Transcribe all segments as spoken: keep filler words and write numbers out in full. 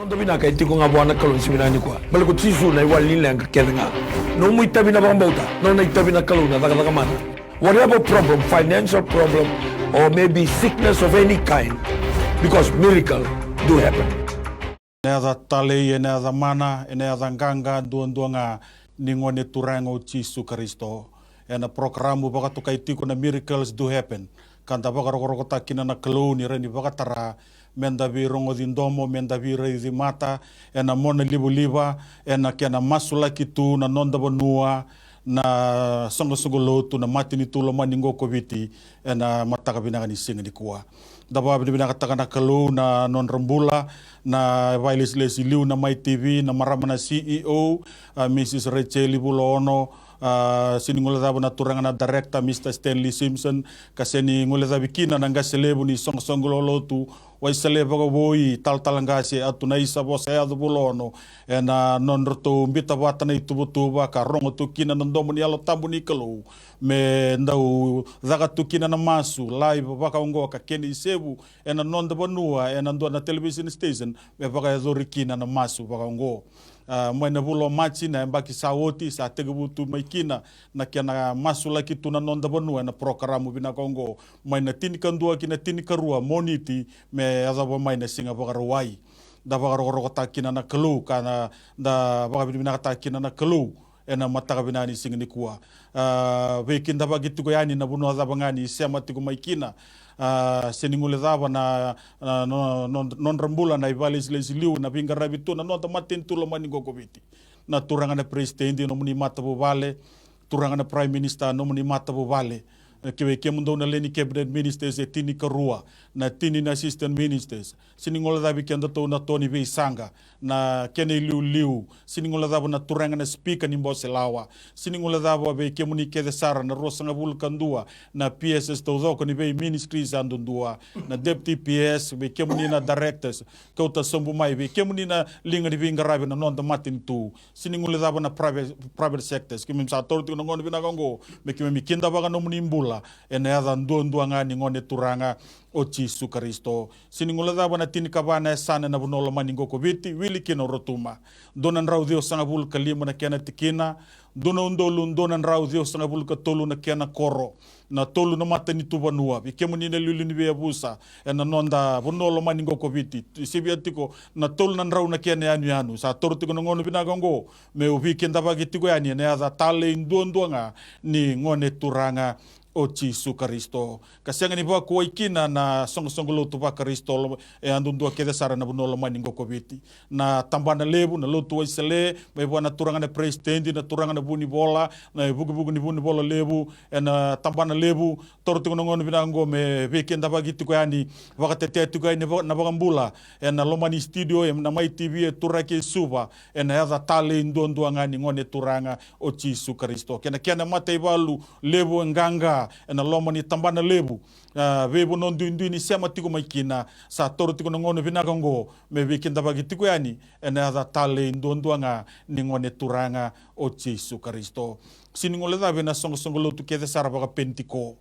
Noda vinaka e tiko ga vua na Kalou ni siga vinaka nikua. Baleta ko Jisu na iwali ni leqa kece ga. Nomu itavi na vakabauta, nona itavi na Kalou na cakacaka mana. Whatever problem, financial problem, or maybe sickness of any kind, because miracle do happen. Ena yaca talei, ena yaca mana, ena yaca qaqa duadua ga ni Gone Turaga o Jisu Karisito. Ena porokaramu vakatokai tiko na Miracles Do Happen, ka da vakarokorokotaka kina na Kalou ni rawa ni vakatara, meda veirogoci domo, meda veiraici mata, ena mona livaliva, ena kena masulaki tu na noda vanua, na soqosoqo lotu, na matanitu lomani qo ko Viti, ena mataka vinaka ni siga nikua. Da vakavinavinakataka na Kalou na nodra bula na vakailesilesi liu na Mai T V, na marama na C E O, a Mrs Rachel Vulaono, a sega ni guilecava na turaga na director, Mr Stanley Simpson, ka sega ni guilecavi kina na qase levu ni soqosoqo lotu, Waisale Vakavoui, talatala qase Atunaisa Vosayaco Vulaono, ena nodratou biuta vata na ituvatuva ka rogo tu kina na domo ni Yalo Tabu ni Kalou, me dau caka tu kina na masu live vaka oqo ka kena isevu ena noda vanua ena dua na television station me vakayacori kina na masu vaka oqo. A, mai na vula o Maji na yabaki sa oti, sa tekivu tu mai kina na kena masulaki tu na noda vanua ena porokaramu vinaka oqo, mai na tinikadua ki na tinikarua Moniti me yacova mai na Siga Vakarauwai. Da vakarokorokotaka kina na Kalou, ka na, da vakavinavinakataka kina na Kalou ena mataka vinaka ni siga nikua. A, veikidavaki tiko yani na vanua cava ga ni sema tiko mai kina. A, sega ni guilecava na, na, no, no, nodra bula na ivakalesilesi liu na veiqaravi tu na noda matanitu lomani qo ko Viti. Na turaga na peresitedi, nomuni matavuvale, turaga na prime minister, nomuni matavuvale. E, ke vei kemudou na lewe ni cabinet ministers e tinikarua, na tini na assistant ministers. Sega ni guilecavi kedatou na to ni veisaqa, na kena iliuliu. Sega ni guilecava na turaga na speaker ni bose lawa. Sega ni guilecava vei kemuni kece sara na ruasagavulu ka dua na P Ss taucoko ni vei ministries yadudua, na deputy P S, vei kemuni na directors. Kauta sobu mai vei kemuni na liga ni veiqaravi na noda matanitu. Sega ni guilecava na private, private sectors. Keimami sa taura tiko na gauna vinaka oqo me keimami kidavaka nomuni bula ena yaca duadua ga ni Gone Turaga o Jisu Karisito. Sega ni guilecava na tinikava na yasana ena vanua lomani qo ko Viti, wili kina o Rotuma. Dua na drau ciwasagavulu ka lima na kena tikina, dua na udolu dua na drau ciwasagavulu ka tolu na kena koro, na tolu na matanitu vanua. Vei kemuni na iliuliu ni veiyavusa ena noda vanua lomani qo ko Viti, sivia tiko na tolu na drau na kena yanuyanu. Sa taura tiko na gauna vinaka oqo meu veikidavaki tiko yani ena yaca talei duadua ga ni Gone Turaga o Jisu Karisito. Ka sega ni vakuwai kina na soqosoqo lotu vaKarisito lo-, e yadudua kece sara ena vanua lomani qo ko Viti. Na tabana levu, na lotu Waisale, mai vua na turaga na peresitedi, na turaga na vunivola, na ivukivuki ni vunivola levu ena tabana levu. Taura tiko na gauna vinaka oqo me veikidavaki tiko yani, vakatetea tiko yani va-, na vakabula ena loma ni studio ena Mai T V e Turaki e Suva, ena yaca talei duadua ga ni Gone Turaga o Jisu Karisito. Kei na kena mataivalu levu e qaqa ena loma ni tabana levu, a, veivanua duidui ni sema tiko mai kina. Sa taura tiko na gauna vinaka oqo me veikidavaki tiko yani ena yaca talei duadua ga ni Gone Turaga o Jisu Karisito. Sega ni guilecavi na soqosoqo lotu kece sara vakaPenitiko,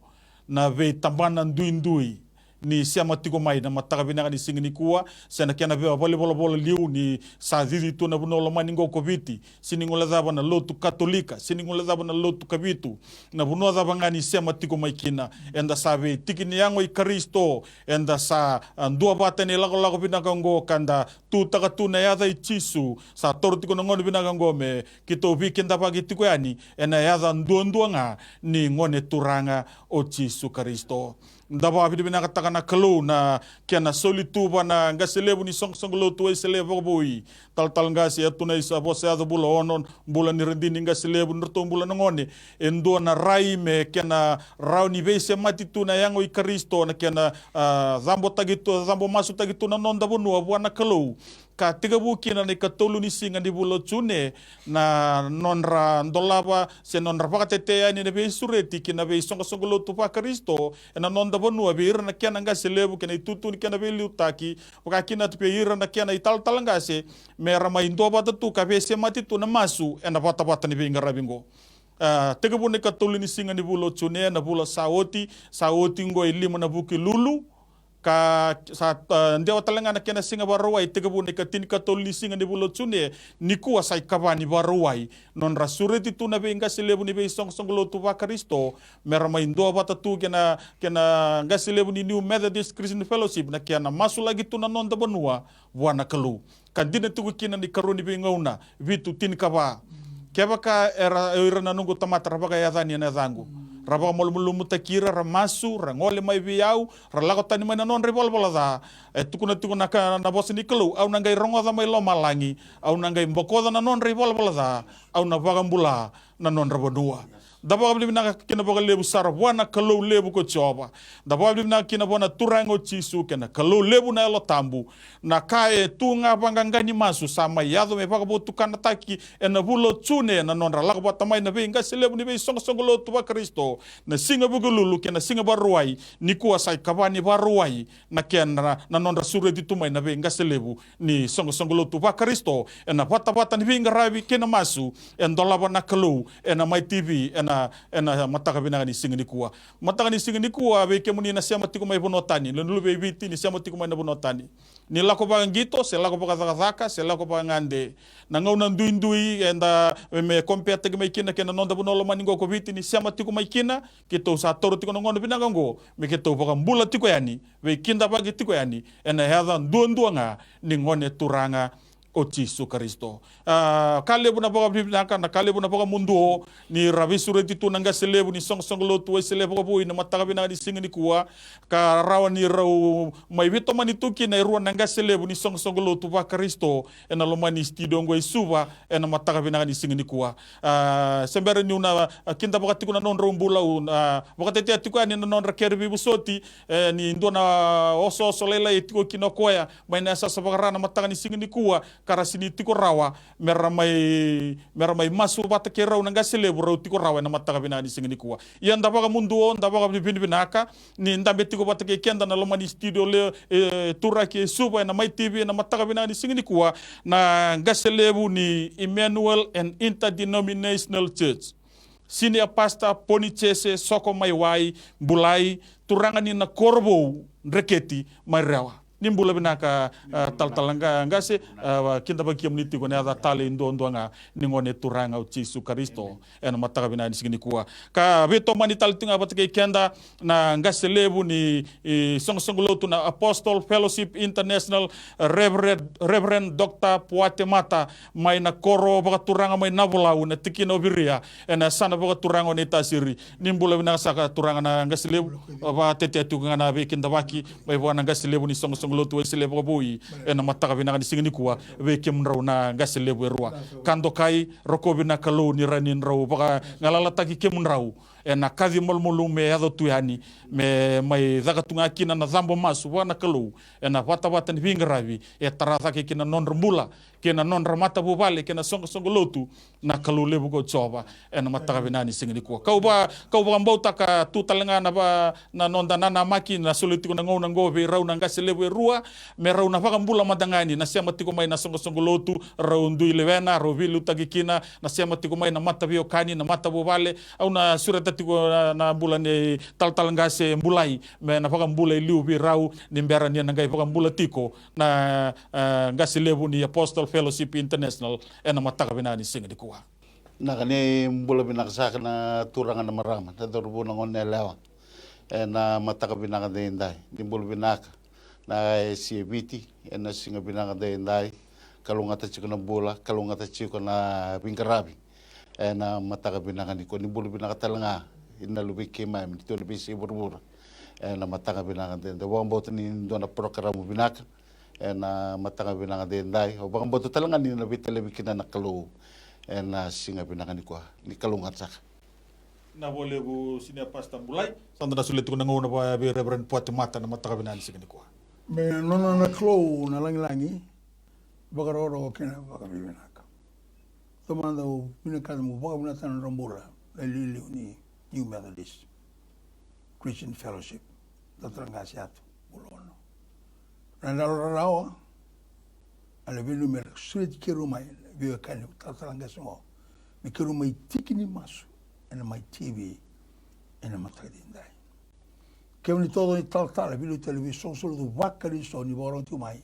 na veitabana duidui ni sema tiko mai na mataka vinaka ni siga nikua, se na kena veivalenivolavola liu ni sa cici tu na vanua lomani qo ko Viti. Sega ni guilecava na lotu Katolika, sega ni guilecava na lotu Kavitu, na vanua cava ga ni sema tiko mai kina, eda sa veitiki ni yago i Karisito, eda sa, a, duavata ena ilakolako vinaka oqo ka da tutaka tu na yaca i Jisu. Sa taura tiko na gauna vinaka oqo me keitou veikidavaki tiko yani ena yaca duadua ga ni Gone Turaga o Jisu Karisito. Da vakavinavinakataka na Kalou na kena soli tu va na qase levu ni soqosoqo lotu Waisale Vakavoui, talatala qase Atunaisa Vosayaco Vulaono, bula ni radini qase levu ni ratou bula na gone. E dua na rai me kena rawa ni veisemati tu na yago i Karisito, na kena, a, cabotaki tu, cabomasutaki tu na noda vanua vua na Kalou. Ka tekivu kina na ikatolu ni siga ni vula o June na nodra dolava se nodra vakatetea yani na veisureti ki na veisoqosoqo lotu vaKarisito ena noda vanua, vei ira na kena qase levu kei na itutu ni kena veiliutaki, vaka kina tu vei ira na kena italatala qase, me ra mai duavata tu ka veisemati tu na masu ena vatavata ni veiqaravi oqo. A, tekivu na ikatolu ni siga ni vula o June, na vula sa oti, sa oti oqo e lima na Vukelulu, Ka sa, ah, dewa tale ga na kena siga Vakarauwai, tekivu na ikatinikatolu ni siga ni vula o June, nikua sa ikava ni Vakarauwai. Nodra sureti tu na veiqase levu ni veisoqosoqo lotu vaKarisito, me ra mai duavata tu kei na, kei na qase levu ni New Methodist Christian Fellowship, na kena masulaki tu na noda vanua vua na Kalou. Ka dina tiko kina ni karua ni Veigauna vitu tinikava. Kevaka era, o ira na noqu tamata ra vakayacani ena yacaqu, ra vakamalumalumutaki ira, ra masu, ra gole mai vei au, ra lako tani mai na nodra ivalavala ca. E tukuna tiko na ka, na vosa ni Kalou, au na qai rogoca mai lomalagi, au na qai bokoca na nodra ivalavala ca, au na vakabula na nodra vanua. Da vakavinavinaka kina vakalevu sara vua na Kalou levu ko Jiova. Da vakavinavinaka kina vua na Turaga o Jisu kei na Kalou levu na Yalo Tabu. Na ka e tu ga vaqaqa ni masu sa mai yaco me vakavotukanataki ena vula o June na nodra lako vata mai na veiqase levu ni veisoqosoqo lotu vaKarisito. Na siga Vukelulu kei na siga Vakarauwai, nikua sa ikava ni Vakarauwai na kena, na nodra sureti tu mai na veiqase levu ni soqosoqo lotu vaKarisito ena vatavata ni veiqaravi kei na masu e dolava na Kalou ena Mai T V ena, ena mataka vinaka ni siga nikua. Mataka ni siga nikua, vei kemuni na sema tiko mai vanua tani, na luve i Viti ni sema tiko mai na vanua tani, ni lako vakaqito se lako vakacakacaka se lako vakagade, na gauna duidui eda me compare-taki mai kina kei na noda vanua lomani oqo ko Viti ni sema tiko mai kina, keitou sa taura tiko na gauna vinaka oqo me keitou vakabula tiko yani, veikidavaki tiko yani ena yaca duadua ga ni Gone Turaga o Jisu Karisito. Ah, ka levu na vakavinavinaka, na ka levu na vakamuduo ni ra veisureti tu na qase levu ni soqosoqo lotu Wesele Vakavoui na mataka vinaka ni siga nikua, ka rawa ni rau mai veitomani tu kina e rua na qase levu ni soqosoqo lotu vaKarisito ena loma ni studio oqo e Suva ena mataka vinaka ni siga nikua. Ah, se bera niu na, ah, kidavaka tiko na nodrau bula, au na, ah, vakatetea tiko yani na nodra kere veivosoti, eh, ni dua na osooso lailai e tiko kina o koya mai na yasayasa vakaRa na mataka ni siga nikua, ka ra sega ni tiko rawa me ra mai, me ra mai masu vata kei rau na qase levu, rau tiko rawa ena mataka vinaka ni siga nikua. Ia da vakamuduo, da vakavinavinaka ni dabe tiko vata kei keda na loma ni studio levu e Turaki e Suva ena Mai T V ena mataka vinaka ni siga nikua, na qase levu ni Emmanuel and Interdenominational Church, Senior Pastor Ponijese Sokomaiwai Bulai, turaga ni Nakorovou, Dreketi, mai Rewa. Ni bula vinaka, ah, talatala qa-, qase, ah, kidavaki kemuni tiko ena yaca talei duadua ga ni Gone Turaga o Jisu Karisito ena mataka vinaka ni siga nikua. Ka veitomani tale tiko ga vata kei keda na qase levu ni, e, soqosoqo lotu na Apostle Fellowship International, Reverend, Reverend Doctor Puate Mata, mai na koro vakaturaga mai Navolau, na tikina o Viria, ena yasana vakaturaga o Naitasiri. Ni bula vinaka saka turaga na qase levu, vakatetea tiko ga na veikidavaki mai vua na qase levu ni soqosoqo lotu Wesele Vakavoui ena mataka vinaka ni siga nikua, vei kemudrau na qase levu e rua. Ka dokai, rokovi na Kalou ni rawa ni drau vakagalalataki kemudrau ena kaci malumalumu e yaco tu yani, me mai caka tu ga kina na cabo masu vua na Kalou ena vatavata ni veiqaravi e tara cake kina na nodra bula kei na nodra matavuvale kei na soqosoqo lotu na Kalou levu ko Jiova ena mataka vinaka ni siga nikua. Kau va-, kau vakabautaka tu tale ga na va-, na noda nanamaki na soli tiko na gauna oqo vei rau na qase levu e rua, me rau na vakabula mada ga yani na sema tiko mai na soqosoqo lotu, rau dui lewena, rau veiliutaki kina, na sema tiko mai na mataveiwekani, na matavuvale. Au na sureta tiko na, na bula ni talatala qase Bulai me na vakabula e liu vei rau ni bera ni na qai vakabula tiko na, eh, qase levu ni Apostle Fellowship International ena mataka vinaka ni siga nikua. Vinaka, ni bula vinaka saka na turaga na marama, na cauravou, na goneyalewa, ena mataka vinaka edaidai. Ni bula vinaka na A S C e Viti ena siga vinaka edaidai. Kalougata tiko na bula, kalougata tiko na veiqaravi ena mataka vinaka nikua. Ni bula vinaka tale ga na luvei keimami ni tu ena veiyasai vuravura ena mataka vinaka edaidai. Au vakabauta ni dua na porokaramu vinaka ena mataka vinaka edaidai. Au vakabauta tale ga ni na veitalevi kina na Kalou ena siga vinaka nikua. Ni kalougata saka. Vinaka vakalevu Senior Pastor Bulai. Sa da na solia tiko na gauna vei Reverend Puate Mata na mataka vinaka ni siga nikua. Me nona na Kalou na lagilagi, vakarokoroko kei na vakavinavinaka. Taumada au vinakata meu vakavinavinakataka na nodra bula na iliuliu ni New Methodist Christian Fellowship, Talatala Qase Atu Bulaono. Na yalo rarawa, a na vei keirau me ra sureti keirau mai na veiwekani talatala qase oqo, me keirau mai tiki ni masu ena Mai T V ena mataka edaidai. Kemuni taucoko ni talatala, veiliutaki, veisoqosoqo lotu, vakaliuca ni vakarogo tiko mai.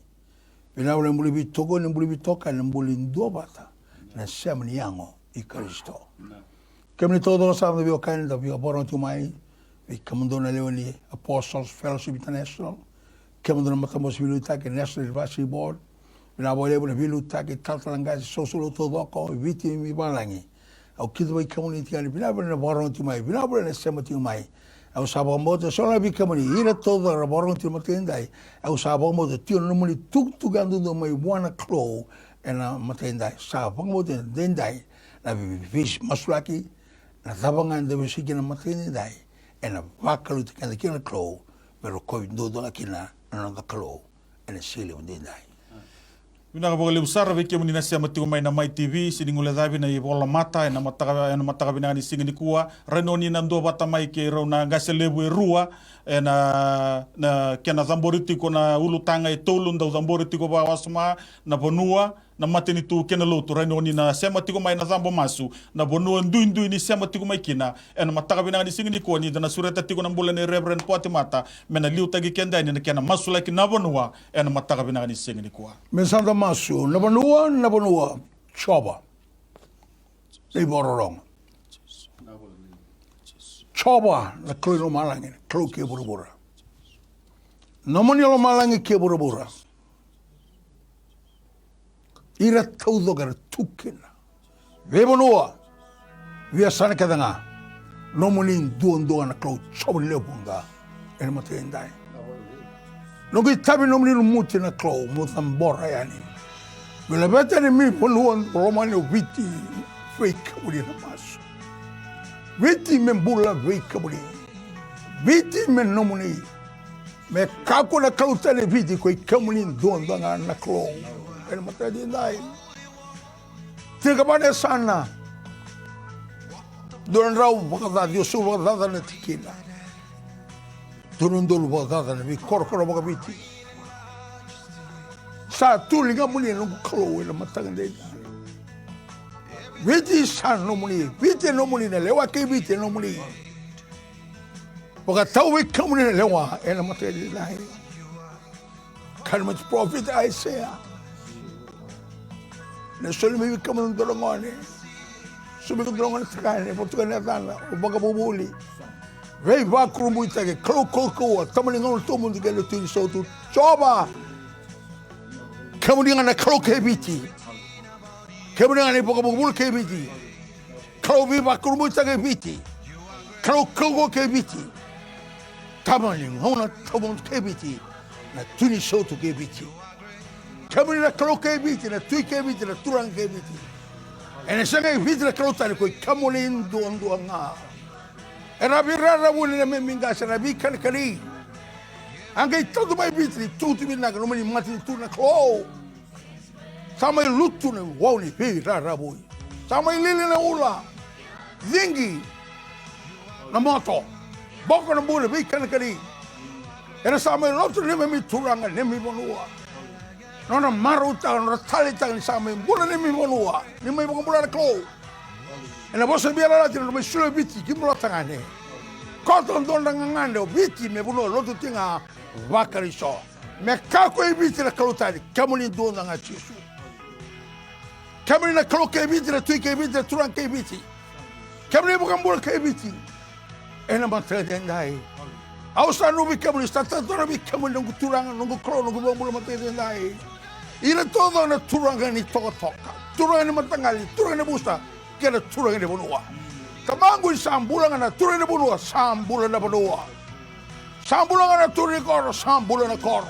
Vinaka vakalevu na bula ni veitokoni, na bula ni veitokani, na bula ni duavata, na sema ni yago i Karisito. Kemuni taucoko saka na veiwekani da via vakarogo tiko mai, vei kemudou na lewe ni Apostles Fellowship International, kemudou na matabose veiliutaki, National Advisory Board, vinaka vakalevu na veiliutaki, talatala qase, soqosoqo lotu taucoko, Viti mai valagi. Au kidavaki kemuni tiko yani, vinaka vakalevu na vakarogo tiko mai, vinaka vakalevu na sema tiko mai. Au sa vakabauta, so na vei kemuni, ira taucoko era vakarogo tiko na mataka edai. Au sa vakabauta tiko na nomuni tukutuku yadudua mai vua na Kalou ena mataka edai. Sa vakabauta edaidai na veimasulaki, na cava ga eda veisau kina na mataka edai. Ena vakalotutaki keda kina na Kalou, me rokovi duadua ga kina na noda Kalou ena siga levu edaidai. Vinaka vakalevu sara vei kemuni na sema tiko mai na Mai T V, sega ni guilecavi na ivola mata ena mataka, ena mataka vinaka ni siga nikua. Rai ni oni na duavata mai kei rau na qase levu e rua ena, na kena cabori tiko na ulutaga e tolu, dau cabori tiko vakawasoma na vanua, na matanitu kei na lotu. Rai ni oni na sema tiko mai na cabo masu, na vanua duidui ni sema tiko mai kina. Ena mataka vinaka ni siga nikua, ni da na sureta tiko na bula nei Reverend Poatimata me na liutaki keda yani ena kena masulaki na vanua ena mataka vinaka ni siga nikua. Me sa da masu. Na vanua, na vanua, Jiova. Na ivakarorogo. Jiova na Kalou i lomalagi, na Kalou kei vuravura. Nomuni lomalagi kei vuravura. Ira taucoko era tu kina. Veivanua, veiyasana kece ga. Nomuni duadua na Kalou, Jiova ni lewe vuqa. Ena mataka edai, noqu itavi nomuni lumuti na Kalou, mo cabora yani. Me laveta yani na neimami vanua lomani o Viti, vei kemuni na masu. Viti me bula vei kemuni. Viti me nomuni. Me kakua na kalou tani e Viti, ko i kemuni duadua ga na Kalou. Ena mataka edai. Tini ka va na yasana. Dua na drau vakacaca, ciwasagavulu vakacaca na tikina. Dua na udolu vakacaca na veikorokoro vakaviti. Sa tu ligamuni na noqu Kalou ena mataka edai. Viti sa nomuni, Viti e nomuni, na lewa kei Viti e nomuni. Vakatau vei kemuni na lewa ena mataka edai. Kaya mai na parofita Aisea. Na soli mai vei kemuni na dua na gone. Soli mai na dua na gone tagane, vakatokai na yacana o Vakavuvuli. Veivakurabuitaki, Kalou kaukauwa, Tama ni gauna tawamudu kei na Tui ni sautu. Jiova. Kemuni ga na Kalou kei Viti. Kemuni ga na iVakavuvuli kei Viti. Kalou veivakurabuitaki kei Viti. Kalou kaukauwa kei Viti. Tama ni gauna tawamudu kei Viti. Na Tui ni sautu kei Viti. Kemuni na Kalou kei Viti, na Tui kei Viti, na Turaga kei Viti. Ena sega i Viti na kalou tani, ko i kemuni duadua ga. Era veiraravui na neimami qase, era veikanakani. A qai tadu mai Viti, ni tukutuku vinaka, nomuni matanitu na Kalou. Sa mai lutu na wau ni veiraravui. Sa mai lili na ula. Cigi na moto. Boko na bure, veikanakani. Era sa mai lotu na neimami turaga, neimami vanua. Nodra marautaka, nodra taleitaka ni sa mai bula na neimami vanua. Ni mai vakabula na Kalou. Ena vosa veiyalayalati, nodra mai solia Viti ki bula tagane. Koto dua na gagadre o Viti me vanua lotu tiko ga vaKarisito. Me kakua i Viti na kalou tani, kemuni duadua ga Jisu. Kemuni na Kalou kei Viti, na Tui kei Viti, na Turaga kei Viti. Kemuni iVakabula kei Viti. Ena mataka edaidai. Au sa nuvi kemuni, sa tautauri vei kemuni noqu Turaga, noqu Kalou, noqu iVakabula mataka edaidai. Ira taucoko na turaga ni tokatoka, turaga ni mataqali, turaga ni yavusa, kei na turaga ni vanua. Tamaqu, ni sa bula ga na turaga ni vanua, sa bula na vanua. Sa bula ga na turaga ni koro, sa bula na koro.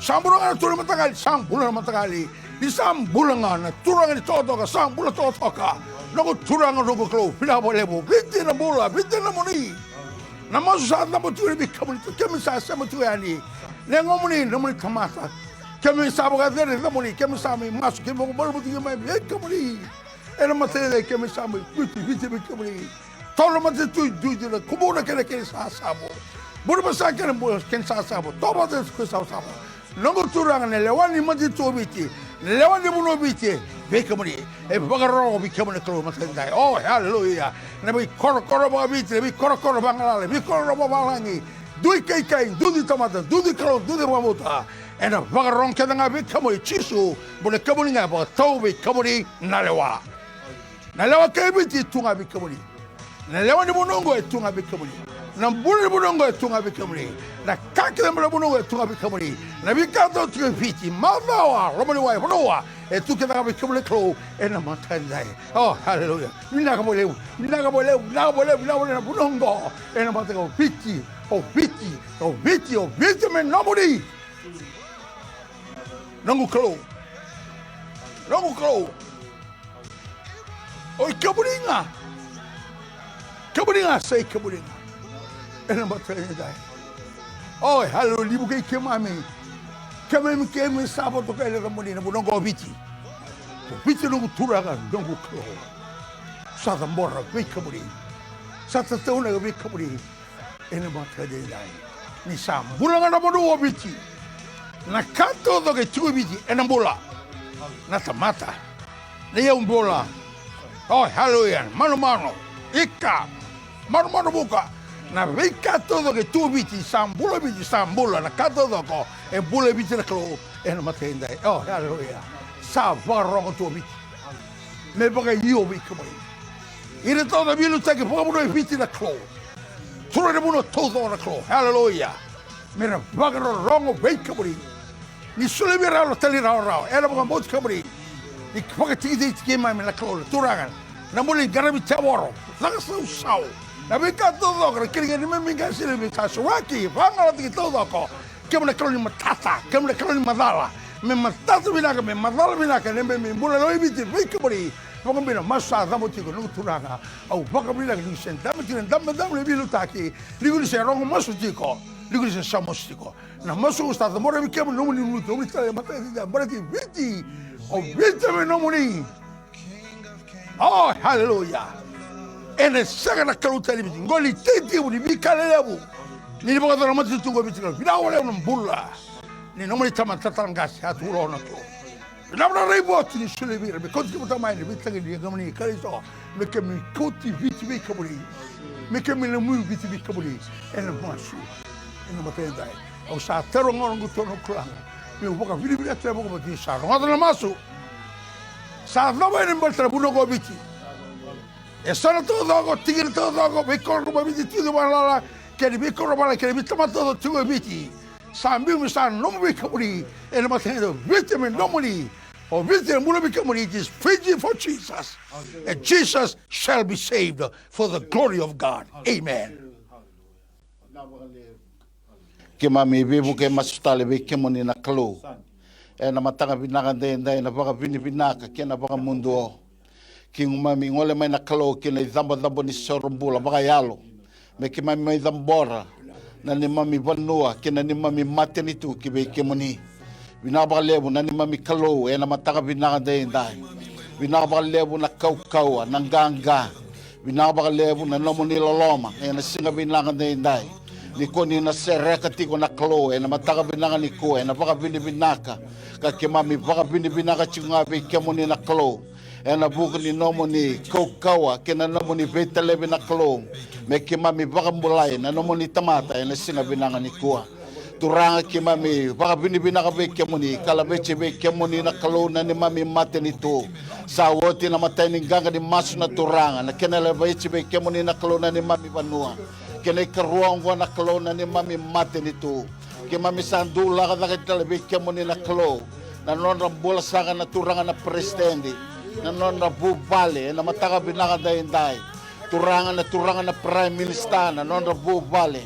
Sa bula ga na turaga ni mataqali, sa bula na mataqali. Ni sa bula ga na turaga ni tokatoka, sa bula tokatoka. Noqu Turaga, noqu Kalou, vinaka vakalevu. Viti na bula, Viti na nomuni. Na masu sa cabo tiko vei kemuni, kemuni sa sema tiko yani. Na yagomuni, nomuni tamata. Kemuni sa vakacere na yacamuni, kemuni sa mai masu, kemuni vakabalavu tiko mai vei kemuni. Ena mataka edaidai, kemuni sa mai Viti, Viti vei kemuni. Tolo matanitu duidui, na Kubuna kei na kena savasava. Burebasaga kei na bu-, kena savasava. Tolo matanitu kei savasava. Noqu Turaga, na lewa ni matanitu o Viti, na lewa ni vanua o Viti, vei kemuni. E vakarorogo vei kemuni na Kalou mataka edaidai. O, aleluya. Na veikorokoro vakaViti, na veikorokoro vagalala, na veikorokoro vavalagi. Dui kaikai, dui tamata, dui Kalou, dui vakabauta. Ena vakarorogo kece ga vei kemuni Jisu, mo ni kemuni ga e vakatau vei kemuni na lewa. Na lewa kei Viti e tu ga vei kemuni. Na lewa ni vanua oqo e tu ga vei kemuni. Na bula ni vanua oqo e tu ga vei kemuni. Na ka kece bula ni vanua oqo e tu ga vei kemuni. Na veika tau tiko e Viti, macawa, loma ni wai, vanua, e tu kece ga vei kemuni na Kalou ena mataka edai. O, haleluya. Vinaka vakalevu, vinaka vakalevu, vinaka vakalevu, vinaka vakalevu na vanua oqo. Ena mataka o Viti, o Viti, o Viti, o Viti me nomuni. Noqu Kalou. Noqu Kalou. O i kemuni ga. Kemuni ga, sa i kemuni ga. Ena mataka edai. O, haleluya, levu kei keimami. Keimami, keimami sa vakatokai na yacamuni na vanua oqo o Viti. O Viti noqu Turaga, noqu Kalou. Sa cabora vei kemuni. Sa tataunaka vei kemuni. Ena mataka edai. Ni sa bula ga na vanua o Viti. Na ka taucoko e tiko e Viti, ena bula. Na tamata. Na iyau bula. O, haleluya. Manumanu. Ika. Manumanu vuka. Na veika taucoko e tu e Viti, sa bula e Viti, sa bula. Na ka taucoko, e bula e Viti na Kalou. Ena mataka edai. O, haleluya. Sa vakarorogo tu o Viti. Me vakaio vei kemuni. Ira taucoko na veiliutaki vakavanua e Viti na Kalou. Turaga ni vanua taucoko na Kalou. Haleluya. Me ra vakarorogo vei kemuni. Ni solia vei ira na talairawarawa. Era vakabauti kemuni. Ni vakatikitiki keimami na Kalou na Turaga. Na bula ni qaravi tevoro. Caka sausau. Na veika taucoko na kena kena neimami qase levu sa suraki. Vagalalataki taucoko. Kemuni na Kalou ni matata, kemuni na Kalou ni macala. Me matata vinaka, me macala vinaka, me, me, me bula lewa e Viti vei kemuni. Vakabauta na masu sa cabo tiko, noqu Turaga. Au vakavinavinaka ni se dabe tiko, dabe, dabe, ni veiliutaki. Ni ko ni se rogo masu tiko, ni ko ni se sa masu tiko. Na masu sa cabora vei kemuni, nomuni, nomuni, nomuni tale, matata, baleti Viti. O Viti me nomuni. O, haleluya. Ena sega na kalou tani Viti. Qo ni titivu ni veika lelevu. Ni ni vakacava na matanitu qo Viti, na vinaka vakalevu na bula. Ni nomuni tamata, talatala qase, a tu lo na Kalou. Vinaka na raivotu ni solia vei ira, me kauti kemuni mai na veitagedegede ni Karisito. Me keimami kauti Viti vei kemuni. Me keimami lomani Viti vei kemuni. Ena masu. Ena mataka edai. Au sa taura ga na noqu toro, noqu kulaga. Meu vakavinavinaka tale vakavinavinaka ni sa rogoca na masu. Sa cava ena baleta na vanua ko Viti. E sa na taucoko, tikina taucoko, veikoro mai Viti tiko vakalala, kei na veikoro vakalala, kei na veitamata taucoko tiko e Viti. Sa biu me sa nomu vei kemuni, ena mataka edai, Viti me nomuni. O Viti e bula vei kemuni, it is Fiji for Jesus. And Jesus shall be saved for the glory of God. Amen. Keimami veivuke masu tale vei kemuni na Kalou. Ena mataka vinaka daidai na vakavinavinaka kei na vakamuduo. Keimami gole mai na Kalou ki na icabocabo ni soro bula vakayalo. Me keimami mai cabora na neimami vanua kei na neimami matanitu ki vei kemuni. Vinaka vakalevu na neimami Kalou ena mataka vinaka daidai. Vinaka vakalevu na kaukauwa, na qaqa. Vinaka vakalevu na nomuni loloma ena siga vinaka daidai. Ni ko ni na sereka tiko na Kalou ena mataka vinaka nikua, ena vakavinavinaka. Ka keimami vakavinavinaka tiko ga vei kemuni na Kalou. Ena vuku ni nomuni kaukauwa kei na nomuni veitalevi na Kalou. Me keimami vakabulai na nomuni tamata ena siga vinaka nikua. Turaga, keimami vakavinavinaka vei kemuni, ka laveti vei kemuni na Kalou na neimami matanitu. Sa oti na imatai ni qaqa ni masu na Turaga, na kena laveti vei kemuni na Kalou na neimami vanua. Kei na ikarua oqo na Kalou na neimami matanitu. Keimami sa dulaka cake tale vei kemuni na Kalou. Na nodra bula saka na Turaga na Peresitedi. Na nodra vuvale, ena mataka vinaka daidai. Turaga na, Turaga na Prime Minister, na nodra vuvale.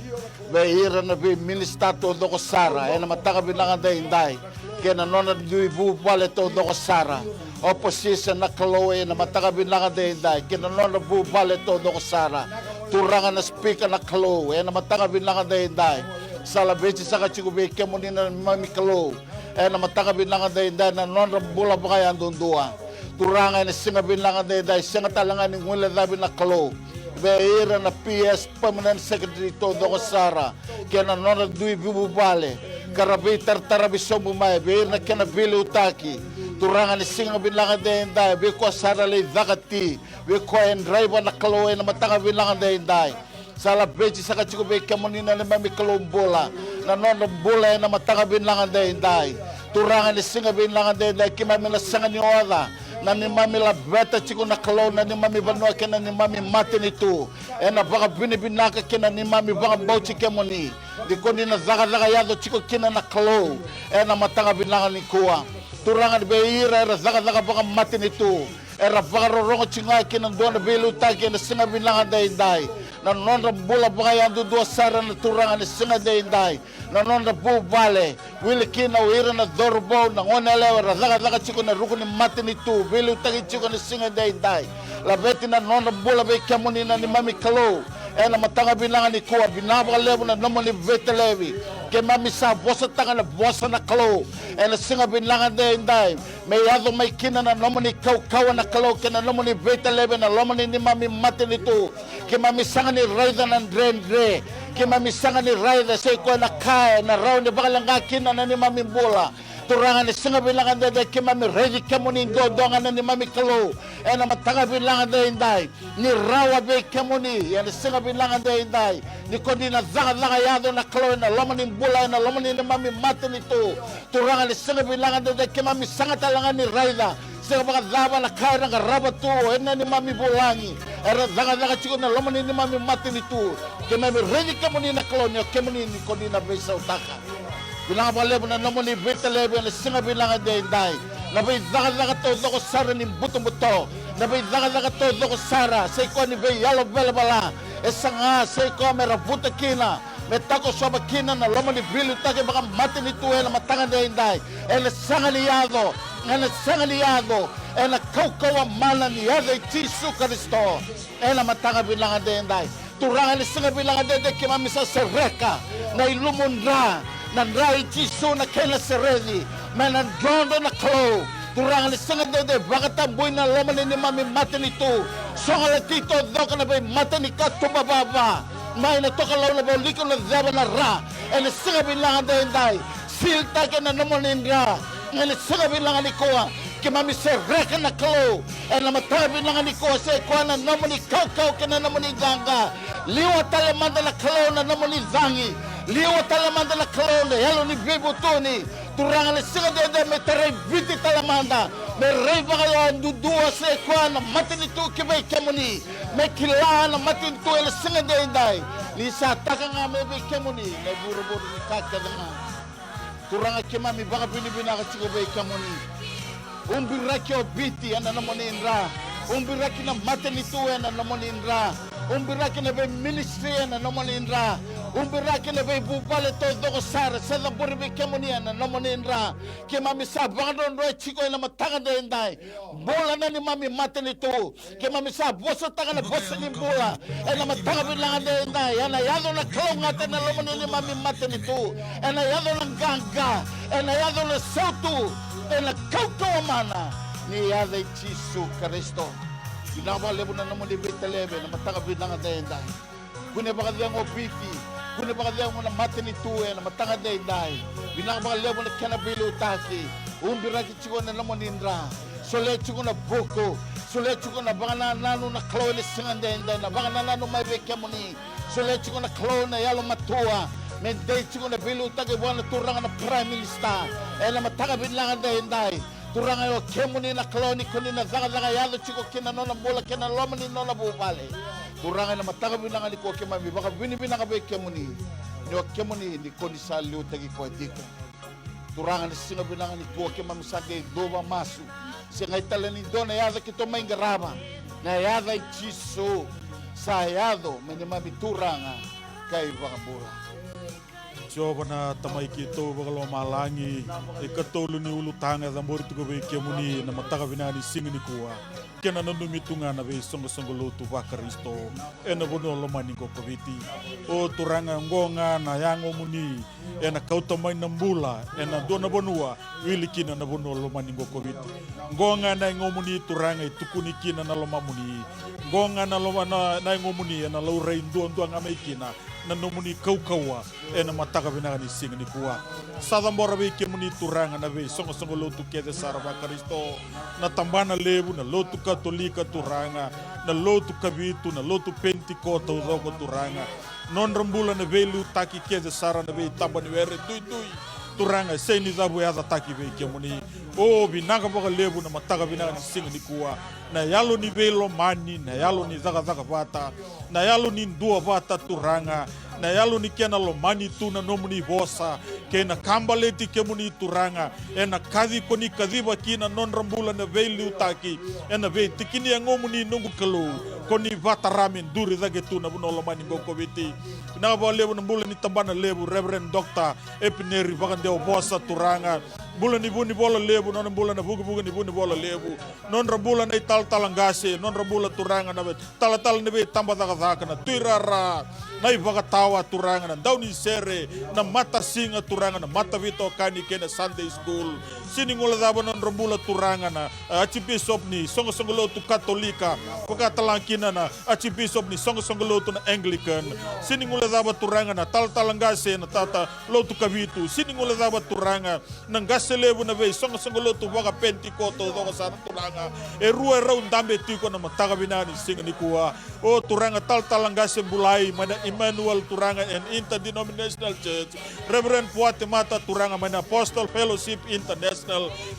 Vei ira na veiminisita taucoko sara, ena mataka vinaka daidai. Kei na nodra dui vuvale taucoko sara. Opposition na Kalou, ena mataka vinaka daidai. Kei na nodra vuvale taucoko sara. Turaga na Speaker na Kalou, ena mataka vinaka daidai. Sa laveti saka tiko vei kemuni na neimami Kalou. Ena mataka vinaka daidai na nodra bula vakayadudua. Turaga ena siga vinaka daidai, sega tale ga ni guilecavi na Kalou. Vei ira na P S, Permanent Secretary taucoko sara. Kei na nodra dui vuvale. Ka ra veitarataravi sobu mai, vei ira na kena veiliutaki. Turaga ena siga vinaka daidai, vei koya sara lai caka ti. Vei koya e draiva na Kalou ena mataka vinaka daidai. Sa laveti saka tiko vei kemuni na neimami Kalou bula na nodra bula ena mataka vinaka edaidai. Turaga, ni siga vinaka edaidai keimami na sega ni oca na neimami laveta tiko na Kalou na neimami vanua kei na neimami matanitu. Ena vakavinavinaka kei na neimami vakabauti kemuni ni ko ni na cakacaka yaco tiko kina na Kalou ena mataka vinaka nikua. Turaga, ni vei ira era cakacaka vakamatanitu, era vakarorogo tiko ga kina dua na veiliutaki ena siga vinaka edaidai. Na nodra bula vakayadudua sara na Turaga ni siga edaidai. Na nodra vuvale, wili kina o ira na cauravou, na goneyalewa era cakacaka tiko ena ruku ni matanitu, veiliutaki tiko ena siga edaidai. Laveti na nodra bula vei kemuni na neimami Kalou ena mataka vinaka nikua. Vinaka vakalevu na nomuni veitalevi. Keimami sa vosataka na vosa na Kalou ena siga vinaka edaidai. Me yaco mai kina na nomuni kaukauwa na Kalou kei na nomuni veitalevi ena loma ni neimami matanitu. Keimami sega ni raica na dredre. Keimami sega ni raica se o koya na ka ena rawa ni vakaleqa kina na neimami bula. Turaga, ni siga vinaka edaidai keimami raici kemuni duadua ga na neimami Kalou ena mataka vinaka edaidai. Ni rawa vei kemuni ena siga vinaka edaidai ni ko ni na cakacaka yaco na Kalou ena loma ni bula, ena loma ni neimami matanitu. Turaga, ni siga vinaka edaidai keimami sega tale ga ni raica se vakacava na ka era qarava tu ena neimami vulagi, era cakacaka tiko ena loma ni neimami matanitu. Keimami raici kemuni na Kalou ni o kemuni ni ko ni na veisautaka. Vinaka vakalevu na nomuni veitalevi ena siga vinaka edaidai. Na veicakacaka taucoko sara ni butobuto, na veicakacaka taucoko sara se o koya ni veiyalo velavala, e saga se o koya me ravuta kina, me takosova kina na loma ni veiliutaki vakamatanitu ena mataka edaidai. Ena sega ni yaco, ena sega ni yaco, ena kaukauwa mana ni yaca i Jisu Karisito. Ena mataka vinaka edaidai, Turaga, ni siga vinaka edaidai keimami sa sereka na ilumu dra, na dra i Jisu na kena sereci, me na drodro na Kalou. Turaga, ni siga edaidai vakatabui na loma ni neimami matanitu. Sogalati taucoko na veimatanikatuba vava mai na tokalau, na valiku, na ceva, na ra. Ena siga vinaka edaidai, silitaki ena nomuni dra. Ena siga vinaka nikua keimami sereka na Kalou ena mataka vinaka nikua, se o koya na nomuni kaukauwa kei na nomuni qaqa. Liwa tale mada na Kalou na nomuni cagi. Liwa tale mada na Kalou na yalo ni veivutuni. Turaga, ni siga edaidai me tarai Viti tale mada, me rai vakayadudua se o koya na matanitu ki vei kemuni. Me kila na matanitu ena siga edaidai ni sa taka ga mai vei kemuni na ivurevure ni ka kece ga. Turaga, keimami vakavinavinaka tiko vei kemuni. Ubiraki o Viti ena nomuni dra. Ubiraki na matanitu ena nomuni dra. Ubiraki na veiministry ena nomuni dra. Ubiraki na veivuvale taucoko sara se cabori vei kemuni ena nomuni dra. Keimami sa vakadrodroya tiko ena mataka edaidai. Bula na neimami matanitu. Keimami sa vosataka na vosa ni bula ena mataka vinaka edaidai. Ena yaco na kalougata ena loma ni neimami matanitu. Ena yaco na qaqa, ena yaco na sautu, ena kaukauwa mana ni yaca i Jisu Karisito. Vinaka vakalevu na nomuni veitalevi ena mataka vinaka edaidai. Kune vakacegu o Viti, kune vakacegu na matanitu ena mataka edaidai. Vinaka vakalevu na kena veiliutaki. Ubiraki tiko na nomuni dra. Solia tiko na vuku, solia tiko na vakanananu na Kalou ena siga edaidai, na vakanananu mai vei kemuni. Solia tiko na Kalou na yalomatua me dei tiko na veiliutaki vua na Turaga na Prime Minister ena mataka vinaka edaidai. Turaga, o kemuni na Kalou ni ko ni na cakacaka yaco tiko kina nona bula kei na loma ni nona vuvale. Turaga, ena mataka vinaka nikua keimami vakavinavinaka vei kemuni ni o kemuni ni ko ni sa liutaki koya tiko. Turaga, na siga vinaka nikua keimami sa qai cuva masu. Segai tale ni dua na yaca keitou mai qarava, na yaca i Jisu sa yaco me neimami Turaga ka iVakabula. Jiova na Tamai keitou vakalomalagi, ikatolu ni ulutaga e cabori tiko vei kemuni na mataka vinaka ni siga nikua. Kena nanumi tu ga na veisoqosoqo lotu vaKarisito ena vanua lomani qo ko Viti. O Turaga, oqo ga na yagomuni ena kauta mai na bula ena dua na vanua wili kina na vanua lomani qo ko Viti. Oqo ga na yagomuni Turaga e tukuni kina na lomamuni. Oqo ga na loma, na, na yagomuni ena laurai duadua ga mai kina na nomuni kaukauwa ena mataka vinaka ni siga nikua. Sa cabora vei kemuni Turaga na veisoqosoqo lotu kece sara vaKarisito, na tabana levu, na lotu Katolika Turaga, na lotu Kavitu, na lotu Penitiko taucoko Turaga. Nodra bula na veiliutaki kece sara na veitaba ni were duidui. Turaga, e sega ni cavu yacataki vei kemuni. O, vinaka vakalevu na mataka vinaka ni siga nikua. Na yalo ni veilomani, na yalo ni cakacaka vata, na yalo ni duavata Turaga, na yalo ni kena lomani tu na nomuni vosa, kei na ka baleti kemuni Turaga, ena kaci ko ni kaciva kina nodra bula na veiliutaki, ena veitikini yagomuni noqu Kalou, ko ni vatara me duri cake tu na vanua lomani qo ko Viti. Vinaka vakalevu na bula ni tabana levu, Reverend Doctor Epineri Vakadewa Vosa Turaga, bula ni Vunivola Levu, nona bula na vukevuke ni Vunivola Levu, nodra bula na italatala qase, nodra bula Turaga na vei talatala ni veitabacakacaka, na tuirara, na ivakatawa Turaga, na daunisere, na matasiga Turaga, na mataveitokani kei na Sunday school. Sega ni guilecava nodra bula Turaga na, eh, Archbishop ni soqosoqo lotu Katolika, vaka talega kina na Archbishop ni soqosoqo lotu na Anglican. Sega ni guilecava Turaga na talatala qase na tata lotu Kavitu. Sega ni guilecava Turaga na qase levu na veisoqosoqo lotu vakaPenitiko taucoko sara Turaga. E rua e rau dabe tiko na mataka vinaka ni siga nikua. O Turaga, talatala qase Bulai mai na Emmanuel Turaga and Interdenominational Church, Reverend Puatemata Turaga mai na Apostle Fellowship International.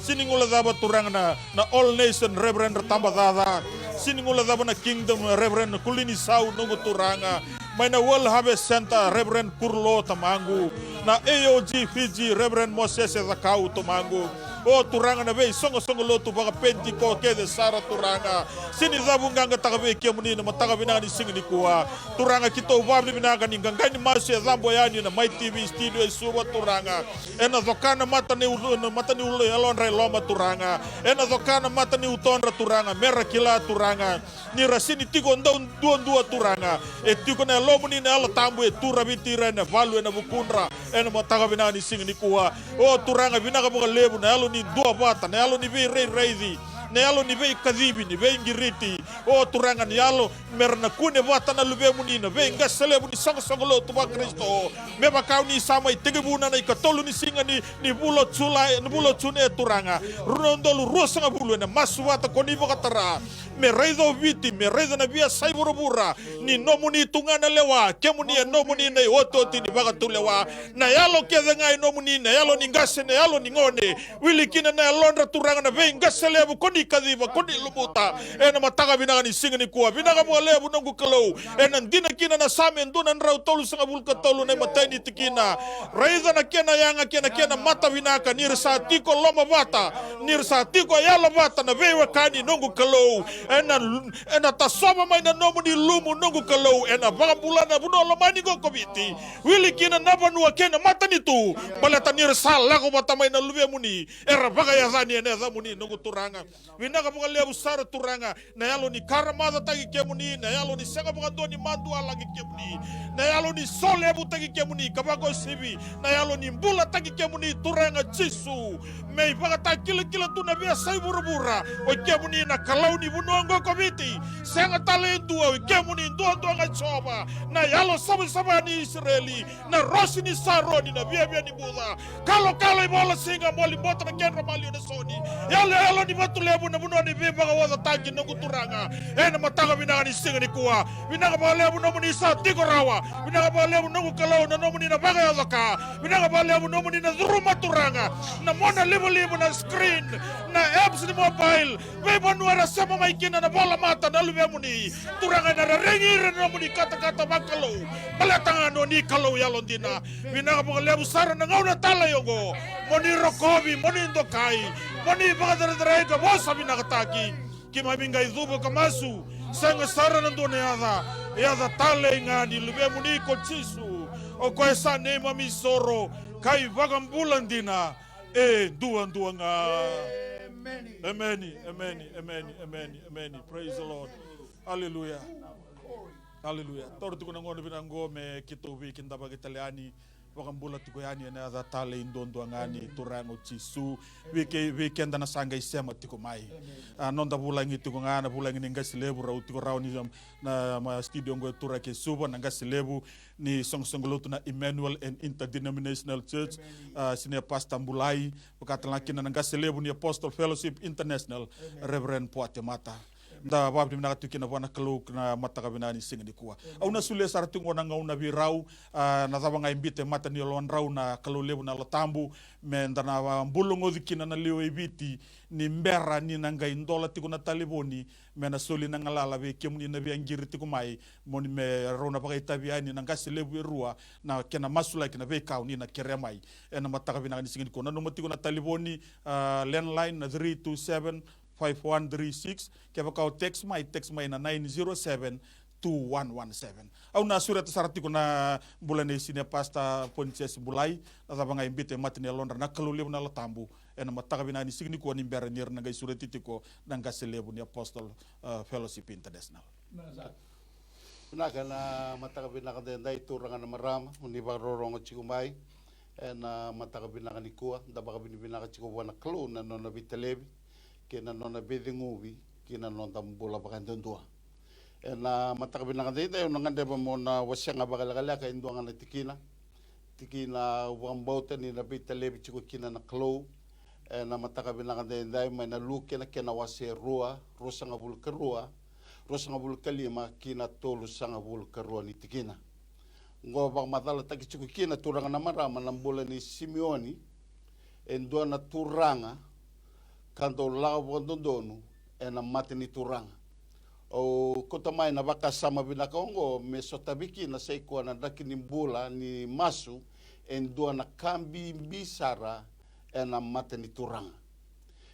Sega ni guilecava Turaga na, na All Nation Reverend Tabacaca. Sega ni guilecava na Kingdom Reverend Kulini Sau noqu Turaga, mai na World Harvest Center, Reverend Kurlo tamaqu, na A O G Fiji, Reverend Moses Cakau tamaqu. O Turaga, na veisoqosoqo lotu vakaPenitiko kece sara Turaga. Sega ni cavuqaqataka vei kemuni na mataka vinaka ni siga nikua. Turaga, keitou vakavinavinaka ni qaqa ni masu e cabo yani na Mai T V studio e Suva Turaga. Ena coka na mata ni ulu, na mata ni ulu yalodra e loma Turaga. Ena coka na mata ni utodra Turaga, mera kila Turaga ni ra sega ni tiko dau duadua Turaga. E tiko na Yalomuni na Yalo Tabu e tu raviti ira ena valu ena vukudra ena mataka vinaka ni siga nikua. O Turaga, vinaka vakalevu na yalo ni duavata, na yalo ni veirairaici, na yalo ni veikacivi, ni veiqiriti. O Turaga, ni yalo mera na kune vata na luvemuni na veiqase levu ni soqosoqo lotu vaKarisito. Me vaka o ni sa mai tekivuna na ikatolu ni siga ni, ni vula o Julai, ni vula o June Turaga, rua na udolu ruasagavulu, ena masu vata ko ni vakatara me raica o Viti, me raica na veiyasai vuravura ni nomuni tu ga na lewa. Kemuni e nomuni na iotioti ni vakatulewa. Na yalo kece ga e nomuni, na yalo ni qase, na yalo ni gone. Wili kina na yalodra Turaga na veiqase levu ko ni kaciva, ko ni lumuta ena mataka vinaka ni siga nikua. Vinaka vakalevu noqu Kalou. Ena dina kina na Same dua na drau tolusagavulu ka tolu na imatai ni tikina. Raica na kena yaga kei na kena mata vinaka, ni ra sa tiko lomavata, ni ra sa tiko yalovata na veiwekani noqu Kalou. Ena, ena tasova mai na nomuni lumu noqu Kalou, ena vakabula na vanua lomani qo ko Viti. Wili kina na vanua kei na matanitu, baleta ni ra sa lako vata mai na luvemuni, era vakayacani ena yacamuni noqu Turaga. Vinaka vakalevu sara Turaga, na yalo ni karamacataki kemuni, na yalo ni sega vakadua ni madualaki kemuni, na yalo ni solevutaki kemuni ka vakauasivi, na yalo ni bulataki kemuni Turaga Jisu. Me ivakatakilakila tu na veiyasai vuravura, o kemuni na Kalou ni vanua oqo ko Viti. Sega tale e dua, o kemuni duadua ga Jiova, na yalo savasava ni Isireli, na rosi ni Saroni, na viavia ni buca. Kalokalo, ivolasiga, moli bota na kedra maliwa na soni. Yaloyalo ni vatu levu na vanua ni veivakaocataki noqu Turaga. Ena mataka vinaka ni siga nikua. Vinaka vakalevu nomuni sa tiko rawa. Vinaka vakalevu noqu Kalou na nomuni na vakayaco ka. Vinaka vakalevu nomuni na curuma Turaga na mona livaliva na screen, na apps ni mobile. Veivanua era sema mai kina na volamata na luvemuni. Turaga, ena reregi ira na nomuni katakata vakalou. Baleta ga ni o ni Kalou yalodina. Vinaka vakalevu sara na gauna talei oqo. Mo ni rokovi, mo ni dokai, mo ni vakacerecerei ka vosa vinakataki. Keimami qai cuva ka masu, sega sara na dua na yaca, yaca talei ga ni luvemuni ko Jisu. O koya sa neimami isoro ka iVakabula dina e duadua ga. Emeni, emeni, emeni, emeni, emeni. Praise the Lord. Aleluya. Aleluya. Taura tiko na gauna vinaka oqo me keitou veikidavaki tale yani. Vakabula tiko yani ena yaca talei duadua ga ni Turaga o Jisu. Vei ke-, vei keda na sa qai sema tiko mai. A, noda vulagi tiko ga na vulagi ni qase levu, rau tiko rawa ni, um, na ma studio oqo e Tura kei Suva, na qase levu ni soqosoqo lotu na Emmanuel and Interdenominational Church, a, Senior Pastor Bulai, vaka tale ga kina na qase levu ni Apostle Fellowship International, Reverend Poate Mata. Da vakavinavinaka tiko kina vua na Kalou na mataka vinaka ni siga nikua. Au na solia sara tiko na gauna vei rau, a, na cava ga e biuta e mata ni yalodrau na Kalou levu na Yalo Tabu, me da na, a, bulugoci kina na lewe i Viti, ni bera ni na qai dola tiko na talevoni, me na soli na galala vei kemuni na via qiri tiko mai, mo ni me rau na vakaitavi yani na qase levu e rua, na kena masulaki na veika o ni na kerea mai. Ena mataka vinaka ni siga nikua. Nanuma tiko na talevoni, a, landline na three two seven, five one three six, kevaka o text mai, text mai na nine zero seven, two one one seven. Au na sureta sara tiko na bula nei Senior Pastor Ponisiasi Bulai, na cava ga e biuta e mata ni yalodra na Kalou levu na Yalo Tabu, ena mataka vinaka ni siga nikua ni bera ni ra na qai sureti tiko na qase levu ni Apostle, uh, Fellowship International. Vinaka, ena mataka vinaka edaidai, turaga na marama, ni vakarorogo tiko mai. Ena mataka vinaka nikua, da vakavinavinaka tiko vua na Kalou na nona veitalevi kei na nona veiceguvi ki na noda bula vakayadudua. Ena mataka vinaka edaidai, au na gadreva mo na wasea ga vakalekaleka e dua ga na tikina. Tikina au vakabauta ni na veitalevi tiko kina na Kalou ena mataka vinaka edaidai, mai na Luke na kena wase e rua, ruasagavulu ka rua, ruasagavulu ka lima ki na tolusagavulu ka rua ni tikina. Oqo vakamacalataki tiko kina, turaga na marama, na bula nei Simioni, e dua na turaga ka dau lako vakadodonu ena mata ni Turaga. Au kauta mai na vakasama vinaka oqo me sotavi kina, sa i koya na draki ni bula ni masu, e dua na ka bibi sara ena mata ni Turaga.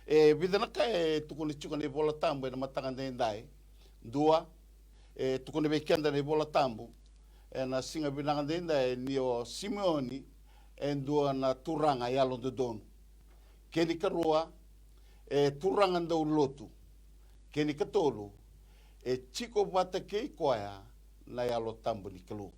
E vica na ka e tukuna tiko na iVola Tabu ena mataka edaidai. Dua, e tukuna vei keda na iVola Tabu ena siga vinaka edaidai ni o Simioni e dua na turaga yalododonu. Kena ikarua, e turaga dau lotu. Kena ikatolu, e tiko vata kei koya na Yalo Tabu ni Kalou.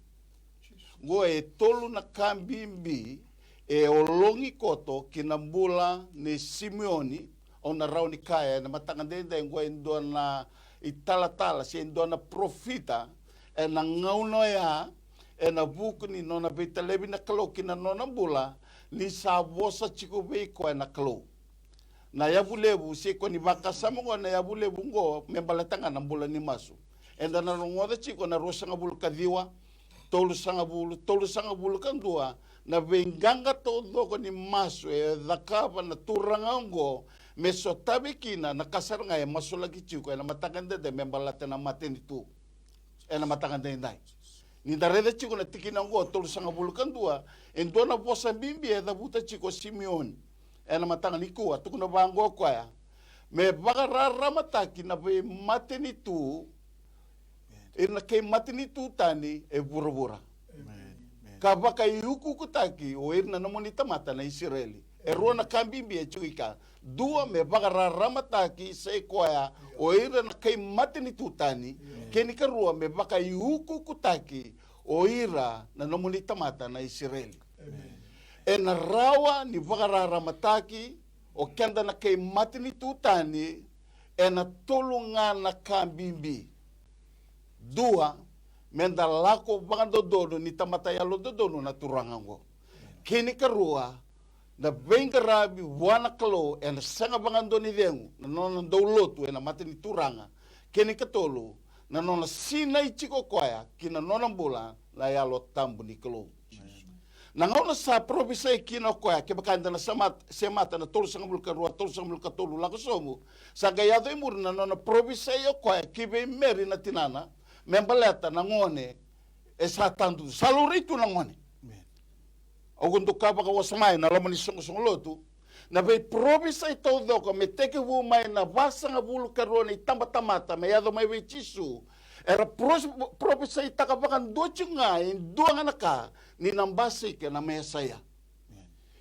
Oqo e tolu na ka bibi e ologi koto ki na bula nei Simioni. Au na rawa ni kaya ena mataka edaidai, oqo e dua na italatala se e dua na parofita ena gauna oya, ena vuku ni nona veitalevi na Kalou ki na nona bula, ni sa vosa tiko vei koya na Kalou. Na yavu levu, se ko ni vakasama oqo na yavu levu oqo me baleta ga na bula ni masu. Eda na rogoca tiko na ruasagavulu ka ciwa, tolusagavulu, tolusagavulu ka dua, na veiqaqa taucoko ni masu e cakava na turaga oqo me sotavi kina na ka sara ga e masulaki tiko ena mataka edaidai me baleta na matanitu. Ena mataka edaidai, ni da raica tiko na tikina oqo, tolusagavulu ka dua, e dua na vosa bibi e cavuta tiko o Simioni. Ena mataka nikua, tukuna vaqo o koya, me vakararamataki na veimatanitu, ira na kai matanitu tani e vuravura, ka vakaiukuukutaki o ira na nomuni tamata na Isireli. E rua na ka bibi e tiko i ka. Dua, me vakararamataki, sa i koya, o ira na kai matanitu tani. Kena ikarua, me vakaiukuukutaki o ira na nomuni tamata na Isireli. Ena rawa ni vakararamataki o keda na kai matanitu tani ena tolu ga na ka bibi. Dua, me da lako vakadodonu ni tamata yalododonu na turaga oqo. Kena ikarua, na veiqaravi vua na Kalou ena sega vakadua ni cegu, na nona dau lotu ena mata ni Turaga. Kena ikatolu, na nona sinai tiko o koya ki na nona bula na Yalo Tabu ni Kalou. Na gauna sa parofisai kina o koya, kevaka eda na semata, semata na tolusagavulu ka rua, tolusagavulu ka tolu lako sobu, sa qai yaco i muri na nona parofisai o koya ki vei Meri na tinana, me baleta na gone e sa tadu, sa laurai tu na gone. Au dau kaya vakawasoma ena loma ni soqosoqo lotu, na veiparofisai taucoko me tekivu mai na vasagavulu ka rua na itabatamata me yaco mai vei Jisu, era pros-, parofisaitaka vakadua tiko ga e dua ga na ka, ni na basika na Mesaia.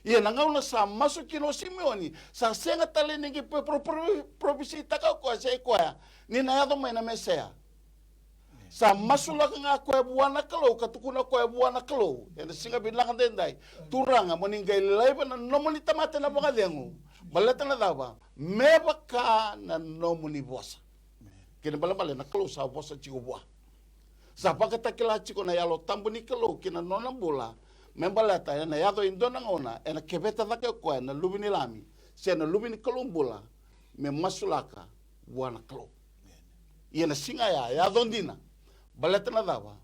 Ia na gauna sa masu kina o Simioni, sa sega tale ni qai pro-, pro-, pro-, parofisaitaka o koya, sa i koya ni na yaco mai na Mesaia. Sa masulaka ga koya vua na Kalou ka tukuna koya vua na Kalou ena siga vinaka daidai, Turaga, mo ni qai laiva na nomuni tamata ena vakacegu. Baleta na cava? Me vaka na nomuni vosa. Kena ibalebale na Kalou sa vosa tiko vua. Sa vakatakila tiko na Yalo Tabu ni Kalou ki na nona bula. Me baleta ena yaco e dua na gauna ena keveta cake o koya na luve ni Lami se na luve ni Kalou bula, me masulaka vua na Kalou. Ia na siga ya e yaco dina. Baleta na cava?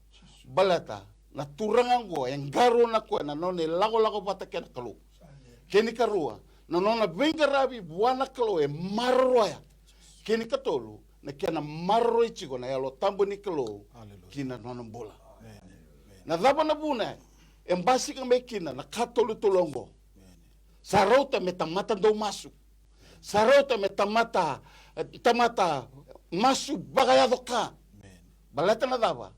Baleta na turaga oqo e qarauna koya na nona ilakolako vata kei na Kalou. Kena ikarua, na nona veiqaravi vua na Kalou e maroroya. Kena ikatolu, na kena maroroi tiko na Yalo Tabu ni Kalou ki na nona bula. Na cava na vuna e basika mai kina na ka tolutolu oqo? Sa rauta me tamata dau masu. Sa rauta me tamata, tamata masu vakayaco ka. Baleta na cava?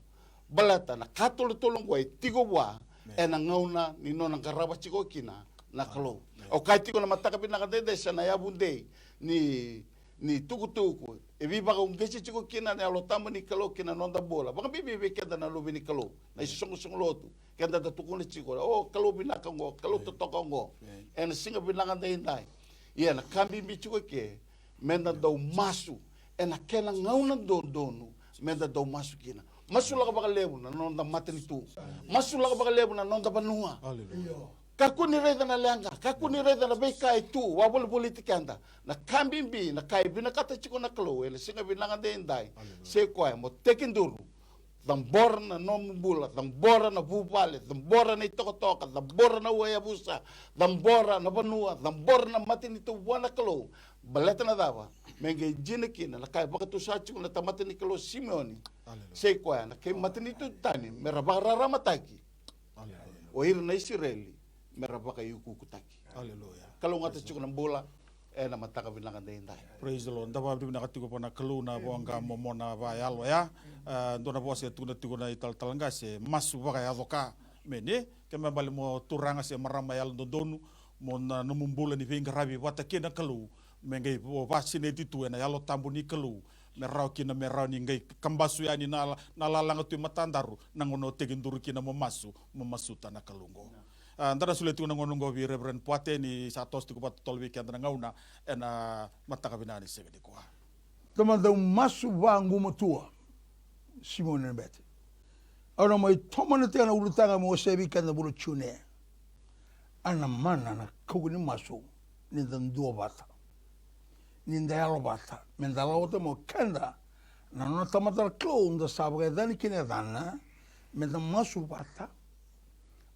Baleta na ka tolutolu oqo e tiko vua ena gauna ni nona qarava tiko kina na Kalou. Au kaya tiko na mataka vinaka daidai, sa na yavu dei ni, ni tukutuku e veivakauqeti tiko kina na Yalo Tabu ni Kalou ki na noda bula. Vakabibi vei keda na luve ni Kalou, na isoqosoqo lotu, keda da tukuna tiko, o Kalou vinaka oqo, Kalou totoka oqo. Ena siga vinaka daidai, ia na ka bibi tiko ke, meda dau masu ena kena gauna dodonu, meda dau masu kina. Masulaka vakalevu na noda matanitu. Masulaka vakalevu na noda vanua. Kakua ni raica na leqa, kakua ni raica na veika e tu, vakavolivoliti keda. Na ka bibi, na ka e vinakata tiko na Kalou ena siga vinaka daidai, se koya mo tekiduru. Cabora na nomu bula, cabora na vuvale, cabora na itokatoka, cabora na uayavusa, cabora na vanua, cabora na matanitu vua na Kalou. Baleta na cava? Me qai dina kina na ka e vakatusa tiko na tamata ni Kalou Simeoni. Se koya na kei matanitu tani me ra vakararamataki. O ira na Isireli me ra vakaiukuukutaki. Kalougata tiko na bula ena mataka vinaka daidai. Praise the Lord. Da vakavinavinaka tiko vua na Kalou na voqa momona vakayalo ya. A, dua na vosa e tukuna tiko na italatala qase, masu vakayaco ka. Meni, ke me bale mo turaga se marama yalododonu, mo na nomu bula ni veiqaravi vata kei na Kalou, me qai vo-, vakasinaiti tu ena Yalo Tabu ni Kalou, me rawa kina, me rawa ni qai kabasu yani na la-, na lalaga tu e matadaru, na gauna o tekiduru kina mo masu, mo masuta na Kalou qo. A, da na solia tiko na gauna qo vei Reverend Puate ni sa toso tiko vakatotolo vei keda na gauna ena mataka vinaka ni siga nikua. Toma dau masu vagumatua. Simone na bete. Au na mai tomana tiko na ulutaga meu wasea vei keda na vula o June. A na mana na kaukaua ni masu, ni da duavata, ni da yalovata, me da lako vata mai o keda na nona tamata na Kalou, da sa vakayacani kina yacana, me da masu vata.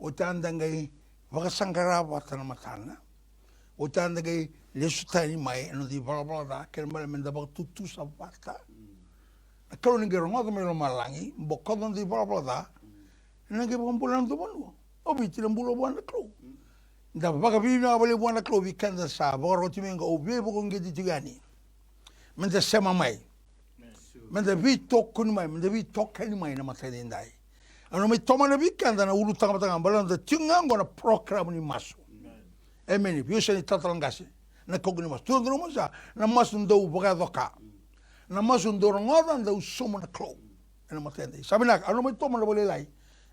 Oti a da qai vakasaqara vata na matana. Oti a da qai lesu tani mai ena noda ivalavala ca, kena ibalebale me da vakatutusa vata. Na Kalou ni qai rogoca mai lomalagi, bokoca noda ivalavala ca, ena qai vakabula na noda vanua. O Viti na bula vua na Kalou. Da vakavinavinaka vakalevu vua na Kalou vei keda sa vakaroti mai qo, au veivakauqeti tiko yani. Me da sema mai. Me da veitokoni mai, me da veitokani mai na mataka edaidai. Au na mai tomana vei keda na ulutaga vata ga, baleta da tiko ga oqo na program ni masu. Emeni. Vei au sega ni talatala qase na kaukaua ni masu. Tukuna na masu ya, na masu dau vakayaco ka. Na masu dau rogoca, dau sauma na Kalou. Ena mataka edaidai. Sa vinaka, au na mai tomana vakalailai.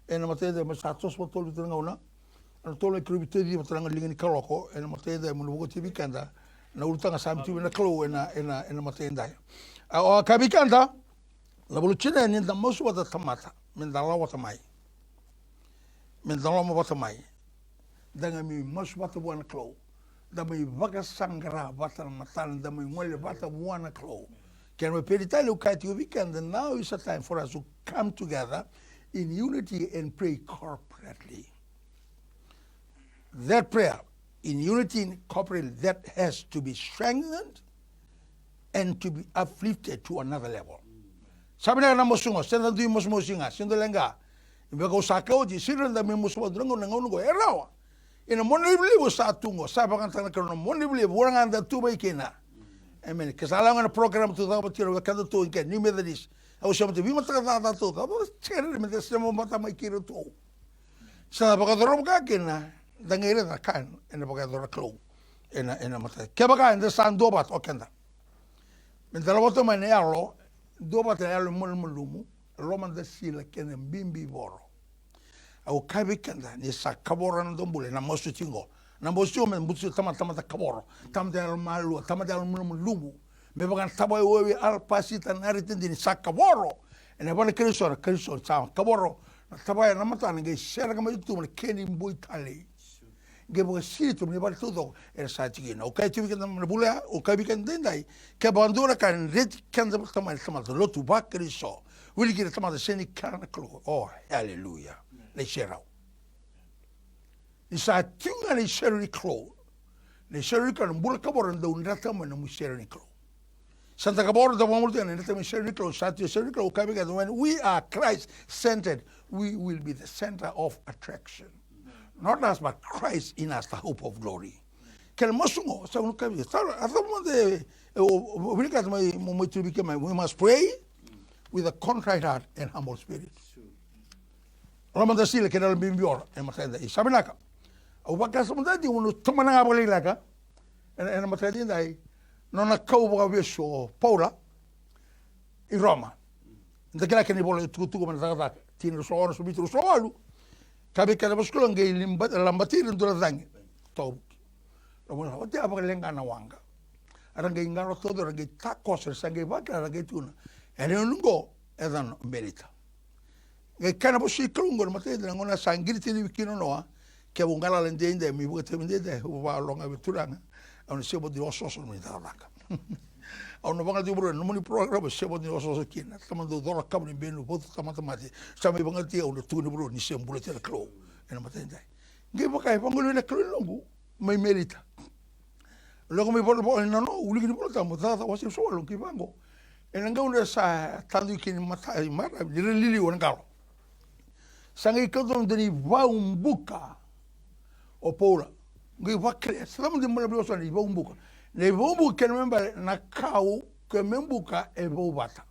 Ena mataka edaidai, me sa toso vakatolu vitu na gauna. Ena tolo e keirau veitauci vata na liga ni kaloko, ena mataka edaidai, mo na vakaoti vei keda na ulutaga sa biuti vei na Kalou ena, ena, ena mataka edaidai. A, au a kaya vei keda, na vula o June, ni da masu vata tamata, me da lako vata mai. Me da loma vata mai. Da qai mai masu vata vua na Kalou. Da mai vakasaqara vata na matana, da mai gole vata vua na Kalou. Kena ibalebale au kaya tiko vei keda, now is a time for us to come together in unity and pray corporately. That prayer in unity and corporately, that has to be strengthened and to be uplifted to another level. Sa vinaka na masu qo, se da dui masumasu ga, se da leqa. Vaka au sa kaya oti, sega ni da mai masu vata na gauna, na gauna qo e rawa. Ia na monalivaliva sa tu qo, sa vakayagataka na Kalou na monalivaliva, vua ga da tu mai kina. Emeni. Ke sa lako ga na program tu caka vata kei ira, vei keda tu ike, New Methodist. Au sema tu veimataka caca tu, cava sega ni me da sema vata mai kei iratou. Sa vakacoro vaka kina, da qai raica na ka ena vakayacora na Kalou. Ena, ena mataka. Kevaka eda sa duavata o keda, me da lako vata mai na yalo, duavata na yalo e malumalumu, lomada sila kei na bibivoro. Au kaya vei keda ni sa kavoro na noda bula ena masu tiko qo. Na masu tiko me butu tamata, tamata kavoro, tamata yalomalua, tamata yalomalumalumu. Me vaka na tavaya uavi alapasita na retidini sa kavoro ena vale Karisito, na Karisito sa kavoro na tavaya na matana, qai sereka mai tu na kena iboi talei. Qai vakasili tu na vale taucoko era sa tiko kina. Au kaya tu vei keda na bula ya, au kaya vei keda daidai, kevaka dua na ka e dreti keda vata mai na tamata lotu vaKarisito, wili kina tamata sega ni kila na Kalou. O, aleluya. Na iserau. Ni sa tiko ga na iserau ni Kalou, na iserau ni Kalou, na bula kavoro e dau dreta mai na nomu iserau ni Kalou. Sa da kavoro, da vakabauta na dreta mai iserau ni Kalou, sa tiko iserau ni Kalou, kaya vei keda, when we are Christ centered, we will be the center of attraction. Not us, but Christ in us, the hope of glory. Kena masu qo, sa unu kaya vei keda, sa, a sa mo de, e, o, o, o, vinakata mai, mo, mo tu vei keda mai, we must pray with a contrite heart and humble spirit. Lomada sila kei na yalo bibivoro ena mataka edai. Sa vinaka. Au vakasama dati, au na tomana ga vakalailaka ena, ena mataka edai. Nona kau vakavesu o Paula i Roma. Da kila kena ivola e tukutuku mai na Cakacaka tinikarua, ruasagavulu ka ono, ruasagavulu ka vitu, ruasagavulu ka walu. Kaya vei keda na vosa ni Kalou, qai liba-, labati ira e dua na cagi tokavuki. Ra vaka, oti a vakaleqa na waqa. Era qai qalo taucoko, era qai takoso, era sa qai vakila, era qai tukuna, e lewe ni qo e yacana o Melita. Qai kaya na vosa ni Kalou qo ena mataka edai, na gauna sa qiri tani vei kina o Noa, kevaka au galala edaidai, meu vakatau edaidai, au vakarogoca vei Turaga, au na sega ni via osooso na nomuni cakacaka. Au na vakayagataka tiko vei iko na nomuni program, au sega ni via osooso kina. Tamata dau cola kavu ni benu, vauta tamata mate. Sa mai vakayagataki au na tukuna vei iko ni se bula tiko na Kalou ena mataka edai. Qai vaka e vagolei na Kalou na yaloqu mai Melita. Lako mai volavola na noqu, wiliki ni Vola Tabu, Cakacaka wase ruasagavulu, qai vaqo. Ena gauna sa tadu kina na mata, maravi, ni ra liliwa na qalo. Sa qai kauta mai e dua na ivaubuka o Paula. Qai vakerea, sa cava mada e balebale ni vosa na ivaubuka. Na ivaubuka kena ibalebale na kau ka me buka e vou vata.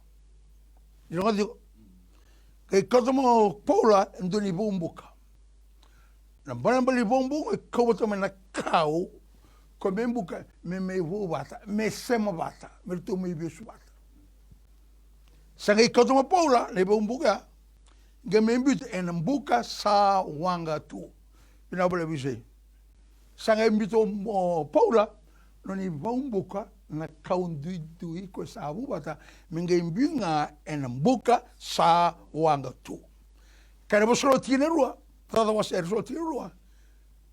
Ni rogoca tiko. Qai kauta mai o Paula e dua na ivaubuka. Na ibalebale ni ivaubuka e kau vata mai na kau ka me buka me mai vou vata, me sema vata, me ratou mai vesu vata. Sa qai kauta mai o Paula na ivaubuka ya, qai mai biuta ena buka sa waqa tu. Vinaka vakalevu Isai. Sa qai biuta o Paula na nona ivaubuka na kau duidui ka sa vou vata, me qai biu ga ena buka sa waqa tu. Kena vosa ni Kalou tikina e rua, Cakacaka wase ruasagavulu ka rua.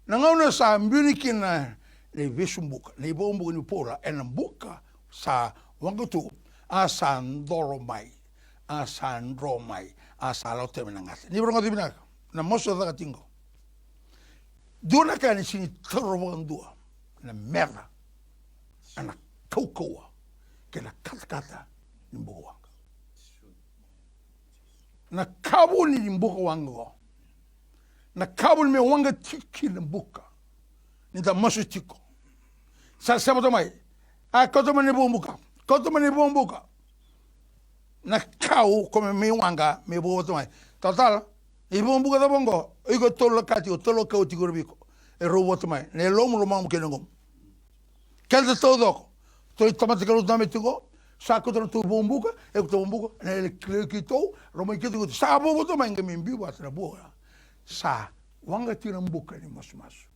Na gauna sa biu kina na ivesu buka, na ivaubuka nei Paula ena buka sa waqa tu, a sa dolo mai, a sa dro mai, a sa lako tale mai na gata. Ni rogoca vinaka, na masu e caka tiko qo. Dua na ka ni sega ni taura vakadua na meca, ena kaukauwa kei na katakata ni buka waqa. Na ka vuni ni buka waqa qo, na ka vuni me waqa tiko kina na buka. Ni da masu tiko, sa sema vata mai. A, kauta mai na ivaubuka, kauta mai na ivaubuka. Na kau ka me mai waqa me vou vata mai. Talatala, na ivaubuka cava qo? O iko tolu na ka tiko, tolu na kau tiko vei iko. E rau vou vata mai. Na yalomu, lomamu kei na yagomu. Keda taucoko, tou tamata Kalou, tou mai tiko, sa kauta na nodatou ivaubuka, e kauta na ivaubuka, na yalo kilai keitou, lomai keitou, sa vou vata mai, qai mai biu vata na buka. Sa waqa tiko na buka ni masumasu.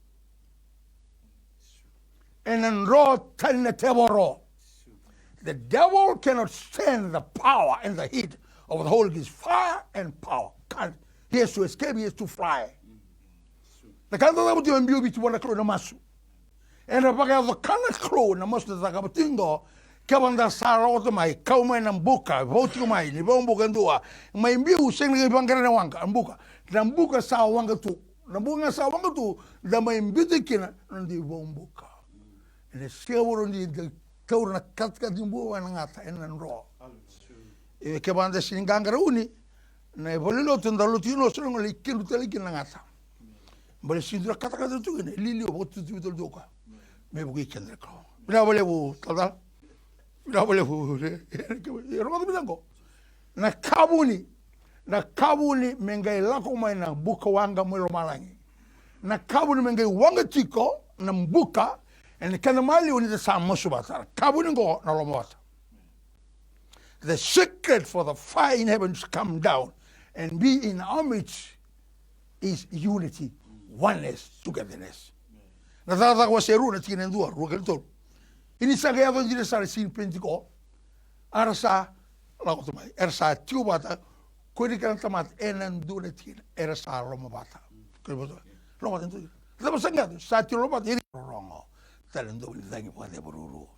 Ena dro tani na tevoro. The devil cannot stand the power and the heat of the Holy Ghost. Fire and power. Can't. He has to escape, he has to fly. Na ka da cakava tiko me biu Viti vua na Kalou na masu. Ena vakayaco ka na Kalou na masu da cakava tiko qo. Kevaka da sa rawata mai, kau mai na buka, vou tiko mai, na ivaubuka e dua, mai biu, sega ni qai vaqara na waqa, na buka. Na buka sa waqa tu. Na buka ga sa waqa tu, da mai biuta kina na noda ivaubuka. Ena sega walega ni da taura na katakata ni buka waqa ena gata, ena dro. E, kevaka da sega ni qaqarauni, na valenilotu da lotu kina, sa na qai lai kedru tale kina na gata. Baleta sega ni dua na katakata tu kina, e liuliu, vakatutuvi tale tu o koya. Me vukei keda na Kalou. Vinaka vakalevu talatala. Vinaka vakalevu. E rogoca vinaka qo. Na ka vuni, na ka vuni me qai lako mai na buka waqa mai lomalagi. Na ka vuni me qai waqa tiko na buka ena kena maliwa ni da sa masu vata. Na ka vuni qo na lomavata. The secret for the fire in heaven to come down and be in our midst is unity, oneness, togetherness. Na Cakacaka wase rua na tikina e dua, rua kei na tolu. Ia ni sa qai yaco dina sara na siga ni Penitiko, a ra sa lako tu mai, era sa tiko vata ko ira kece na tamata ena dua na tikina, era sa lomavata. Lomavata ena dua na tikina. Cava sa qai yaco? Sa tiko lomavata, era rorogo tale na domo ni cagi vakaceva ruarua.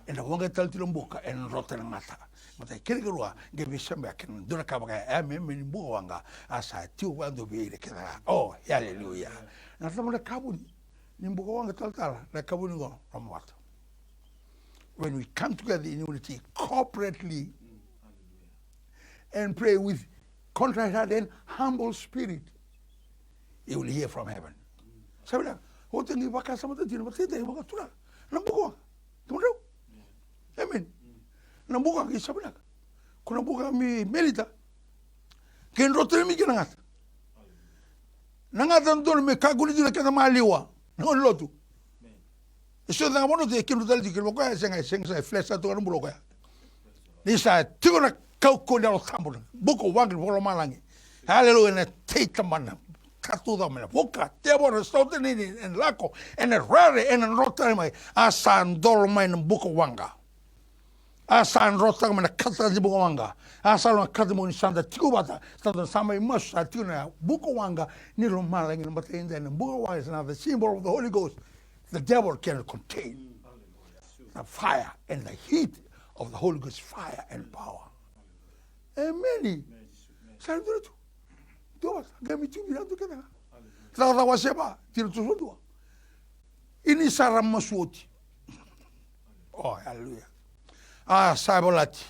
Ena voqa tale tiko na buka, ena drota na gata. Matai kei na karua, qai veisau beka kei na dua na ka vaka ya, me, me ni buka waqa, a sa tiko vakadua vei ira kece ga. O, aleluya. Na cava na ka vuni ni buka waqa talatala, na ka vuni qo, lomavata. When we come together in unity, corporately, and pray with contrite heart and humble spirit, you will hear from heaven. Sa vinaka, o tagi vakasamataka dina, vakasamataka dina, vakatura. Na buka waqa. Tamata. Amen. Na buka waqa, sa vinaka. Ko na buka mi Melita. Ke drota na mi kena gata. Na gata dodonu me kakua ni dua na kena maliwa. Na gone lotu. E so caka vanua tu e kidru tale tiko, kidru koya, sega, sega, sa flesh sa toka na bula koya. Ni sa tiko na kaukauwa ni Yalo Tabu, na buka waqa ni vakalomalagi. Hallelujah, na tei tamana. Katu caka mai na vuka, tevoro, sauta nini, ena lako, ena rere, ena drota mai. A sa dolo mai na buka waqa. A sa drotaka mai na katakata ni buka waqa. A sa lako na katakata ni buka ni sa da tiko vata. Sa da sa mai masu sa tiko na buka waqa ni lomalagi na matai edai. Na buka waqa is now the symbol of the Holy Ghost. The devil cannot contain the fire and the heat of the Holy Ghost fire and power. Emeni. Sa dua tu. Dua vata. Qai mai tu vei ira tu kece ga. Cakacaka wase va. Tiko tu so dua. Ia ni sa ra masu oti. O, aleluya. A sa volati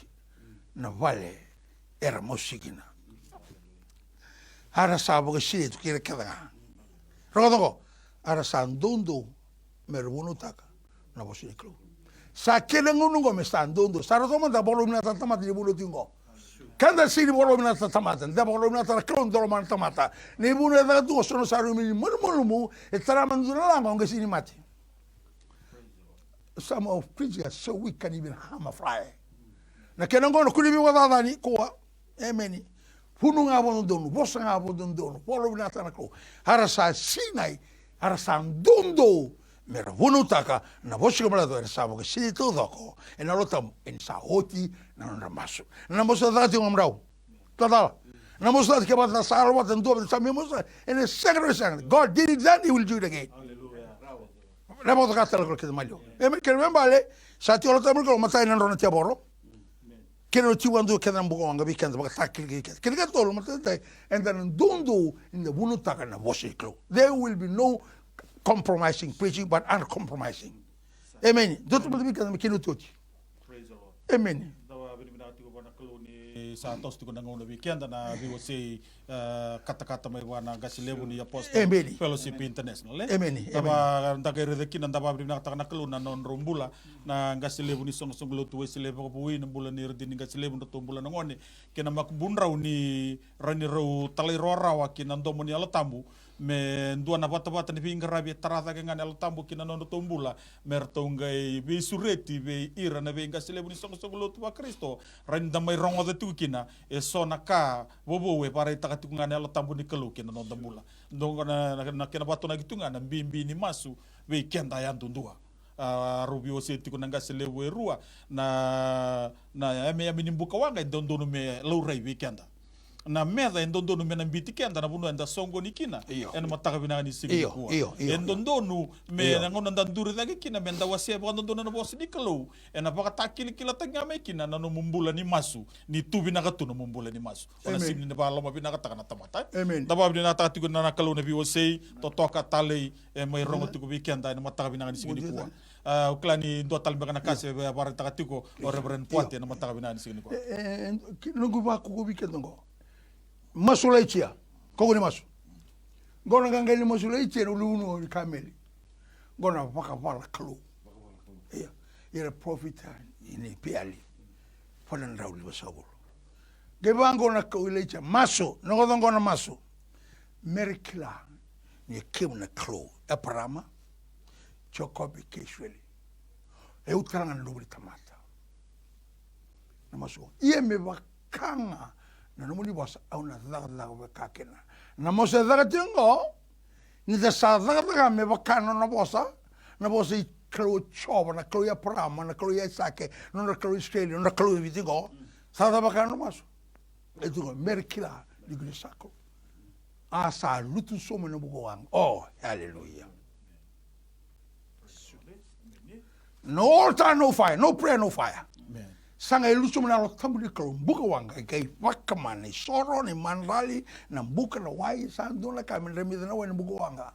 na vale era masu kina. A ra sa vakasinaiti kei ira kece ga. Rogoca qo, a ra sa doudou me ra vunautaka na vosa ni Kalou. Sa kena gauna qo me sa doudou. Sa ra toka mada vakalomavinaka na tamata ni vunau tiko qo. Keda sega ni vakalomavinaka na tamata, da vakalomavinaka na Kalou ni dolo mai na tamata. Ni vunau e caka tu qo, so na sa rui mai ni malumalumu, e tara mada dua na lago, qai sega ni mate. Some of preaching are so weak, can't even harm a fly. Na kena qo na kua ni veivakacacani, kua. Emeni. Vunau ga vakadodonu, vosa ga vakadodonu, vakalomavinaka na Kalou. A ra sa sinai, a ra sa doudou me ra vunautaka na vosa ni Kalou, era sa vakasinaiti taucoko ena Yalo Tabu, ena sa oti na nodra masu. Na masu sa caka tiko ga mudrau. Tatala. Na masu sa caka tiko ga, sa yalo vata, dua vata, sa mai masu, ena sega, ena sega. God did it then, he will do it again. Na vakatoka tale ko kece maliwa. Emeni. Kena ibalebale, sa tiko Yalo Tabu ni Kalou, matai na dro na tevoro. Kena tiko vakadua kece na buka waqa vei keda, vakatakilakila keda. Kena ikatolu, matai, eda na doudou ni da vunautaka na vosa ni Kalou. There will be no compromising preaching, but uncompromising. Emeni. Dua tu mada vei keda me kena iotioti. Praise the Lord. Emeni. Da vakavinavinaka tiko vua na Kalou ni sa toso tiko na gauna vei keda na veiwasei, e, katakata mai vua na qase levu ni Apostle Fellowship International, e? Emeni. Da va, da qai raica kina, da vakavinavinakataka na Kalou na nodrau bula na qase levu ni soqosoqo lotu Wesele Vakavoui, na bula ni radini qase levu, dratou bula na gone, kei na makubudrau ni rawa ni rau talairawarawa ki na domo ni Yalo Tabu, me dua na vatavata ni veiqaravi e tara cake ga na Yalo Tabu ki na nodratou bula, me ratou qai veisureti vei ira na veiqase levu ni soqosoqo lotu vaKarisito. Rawa ni da mai rogoca tiko kina e so na ka vovou e vakaraitaka tiko ga na Yalo Tabu ni Kalou ki na noda bula. Dua na, na, na kena vakatonaki tiko ga na bibi ni masu vei keda yadudua. A, rau veiwasei tiko na qase levu e rua na, na yameyame ni buka waqa e dodonu me laurai vei keda. Na meca e dodonu me na biuti keda na vanua eda soqoni kina. Io. Ena mataka vinaka ni siga nikua. Io, io, io. E dodonu me, io, na gauna da duri cake kina me da wasea vakadodonu na vosa ni Kalou, ena vakatakilakilataki ga mai kina na nomu bula ni masu, ni tu vinaka tu nomu bula ni masu. Emeni. O na sega ni vakalomavinakataka na tamata, e? Emeni. Da vakavinavinakataka tiko na, na Kalou na veiwasei, totoka, talei, e mai rogo tiko vei keda ena mataka vinaka ni siga nikua. A, au kila ni dua tale beka na ka se vakaraitaka tiko o Reverend Poate ena mataka vinaka ni siga nikua. E, e, e, ki, noqu vakuku vei keda qo. Masu laitia. Koku ni masu. Qo na qaqai ni masu laitia, na ulunivanua ni kameli. Qo na vakavala Kalou. Ia, ira parofita ni Peali. Fale na drau ni vasagavulu. Qai vaqo na Kalou, Ilaija, masu, na qoca qo na masu. Me ra kila ni o kemuni na Kalou Eparama, Jekope kei Isireli. E au tara ga na luve ni tamata. Na masu. Ia me vaka ga na nomuni vosa au na cakacaka vaka kina. Na masu e caka tiko oqo, ni da sa cakacaka me vaka na nona vosa, na vosa i Kalou o Jiova, na Kalou i Eparama, na Kalou i Aisake, na nodra Kalou i Isireli, na nodra Kalou e Viti oqo. Sa cakacaka vaka na nona masu. E tiko me ra kila ni ko ni sa Kalou. A sa lutu sobu mai na buka waqa. Oh, hallelujah. No altar, no fire. No prayer, no fire. Amen. Sa qai lutu sobu mai na Yalo Tabu ni Kalou, buka waqa, e qai vakamana, isoro, na imadrali, na buka, na wai, sa dua na ka me dramica na wai na buka waqa.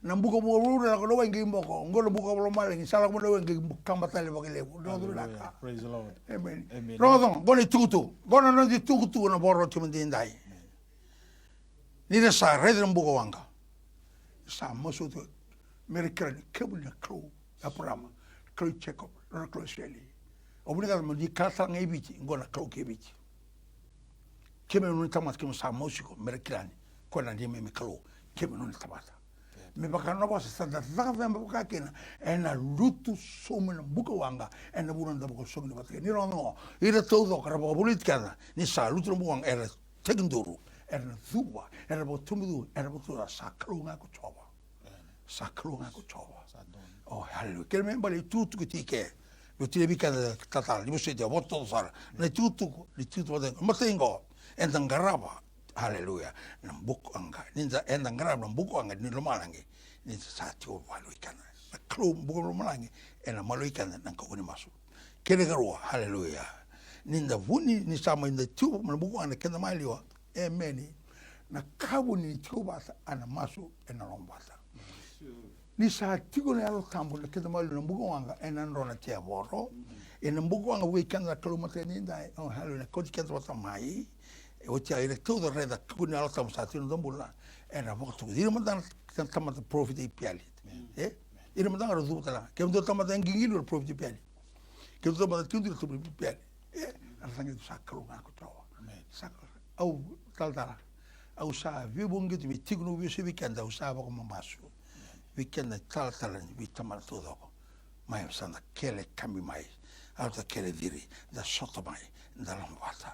Na buka vuravura, na lako na wai qai boko. Oqo na buka lomalagi, sa lako mai na wai qai bukaba tale vakalevu. Dua na ka. Hallelujah. Praise the Lord. Amen. Amen. Rogoca oqo, oqo na itukutuku. Oqo na noda itukutuku na vakarorogo tiko mai edaidai. Ni da sa raica na buka waqa, sa masu tu me ra kila ni kemuni na Kalou i Eparama, Kalou i Jekope, na Kalou i Isireli. Au vinakata mo ni kila tale ga i Viti, oqo na Kalou kei Viti. Keimami nona tamata, keimami sa masu tiko me ra kila ni koya na neimami Kalou, keimami nona tamata. Me vaka na nona vosa, sa da cakacaka me vaka kina, ena lutu sobu mai na buka waqa, ena vuku ni noda vakasoqoni vata kei ira na, ira taucoko era vakavoliti keda, ni sa lutu na buka waqa, era tekiduru, era na cuva, era vakatobudu, era vakatobudu, sa Kalou ga ko Jiova. Sa Kalou ga ko Jiova. Sa donu. Oh, hallelujah. Kena ibalebale itukutuku tiko e. Meu tinia vei keda talatala, ni vosoti au vakatotoka sara. Na itukutuku, na itukutuku vata, matai oqo, eda qarava, hallelujah, na buka waqa. Ni da, eda qarava na buka waqa ni lomalagi. Ni da sa tiko vale vei keda. Na Kalou buka lomalagi, ena maliwai keda na kaukauwa ni masu. Kena ikarua, hallelujah. Ni da vuni, ni sa mai da tiko mai na buka waqa na keda maliwa. Emeni. Na ka vuni ni tiko vata, a na masu ena lomavata. Ni sa tiko na Yalo Tabu na keda maliwa na buka waqa, ena dro na tevoro. Ena buka waqa vei keda na Kalou matai ni dai. Oh, hallelujah. Na kauti keda vata mai. E oti a ira taucoko era raica kaukauwa ni Yalo Tabu sa tiko na noda bula. Ena vakatoka. Ira mada na tamata parofita i Peali. E? Ira mada ga ra cuva tale ga. Kemudou tamata e qiqili ra parofita i Peali. Kemudou tamata tiko duri ra parofita i Peali. E? Era sa qai tu sa Kalou ga ko Jiova. Amen. Sa Kalou. Au talatala. Au sa veivuke tu me tiko na veivuke vei keda, au sa vakamamasu. Vei keda talatala ni veitamana taucoko. Mai sa da kele kabi mai. Au ta kele ciri. Da sota mai. Da lomavata.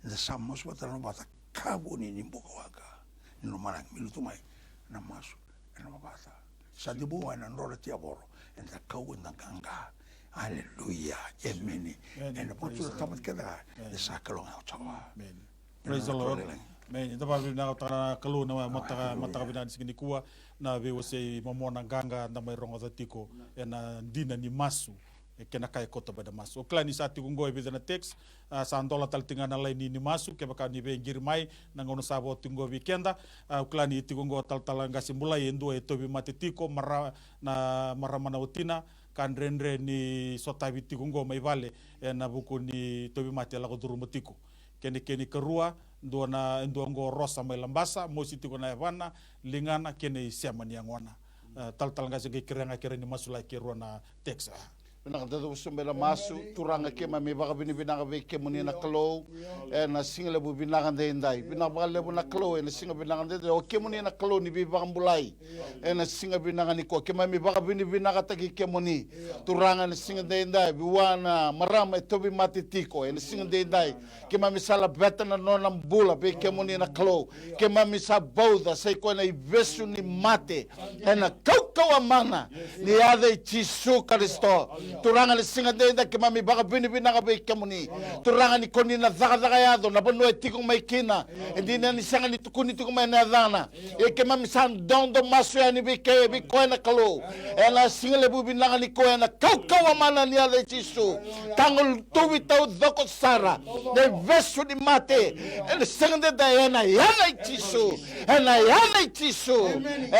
Da sa masu vata na lomavata. Ka vuni ni buka waqa. Ni lomalagi me lutu mai. Na masu. Ena lomavata. Sa tekivu ena dro na tevoro. Eda kau eda qaqa. Aleluya. Emeni. Ena vakacuru na tamata kece ga. Eda sa Kalou ga o Jiova. Praise the Lord. Amen. Eda vakavinavinakataka na Kalou na mataka, mataka vinaka ni siga nikua. Na veiwasei momona qaqa da mai rogoca tiko. Ena dina ni masu. E kena ka e koto bai na masu. O kila ni sa tiko qo e vica na text. A, sa dola tale tiko ga na laini ni masu, kevaka ni veiqiri mai, na gauna sa vo tiko qo vei keda. A, au kila ni tiko qo talatala qase bulai, e dua e tauvimate tiko, mara, na marama na watina, ka dredre ni sotavi tiko qo mai vale, ena vuku ni tauvimate e lako curuma tiko. Kena, kena ikarua, dua na, e dua qo Rosa mai Labasa, mosi tiko na yavana, ligana, kena isema ni yagona. A, talatala qase qai kerea ga, kerea ni masulaki e rua na text. Vinaka, da cuva sobu mai na masu. Turaga keimami vakavinavinaka vei kemuni na Kalou. Ena siga levu vinaka daidai. Vinaka vakalevu na Kalou, ena siga vinaka daidai. O kemuni na Kalou ni veivakabulai. Ena siga vinaka nikua. Keimami vakavinavinakataki kemuni. Turaga ena siga daidai. Vua na marama e tauvimate tiko. Ena siga daidai. Keimami sa laveta na nona bula vei kemuni na Kalou. Keimami sa vauca, sa i koya na ivesu ni mate. Ena kaukauwa mana ni yaca i Jisu Karisito. Turaga ni siga daidai keimami vakavinavinaka vei kemuni. Turaga ni ko ni na cakacaka yaco na vanua e tiko mai kina. E dina ni sega ni tukuni tiko mai na yacana. Ia keimami sa dodo masu yani vei ke, vei koya na Kalou. Ena siga levu vinaka nikua ena kaukauwa mana ni yaca i Jisu. Tago tuvi taucoko sara na ivesu ni mate. Ena siga daidai ena yaca i Jisu. Ena yaca i Jisu.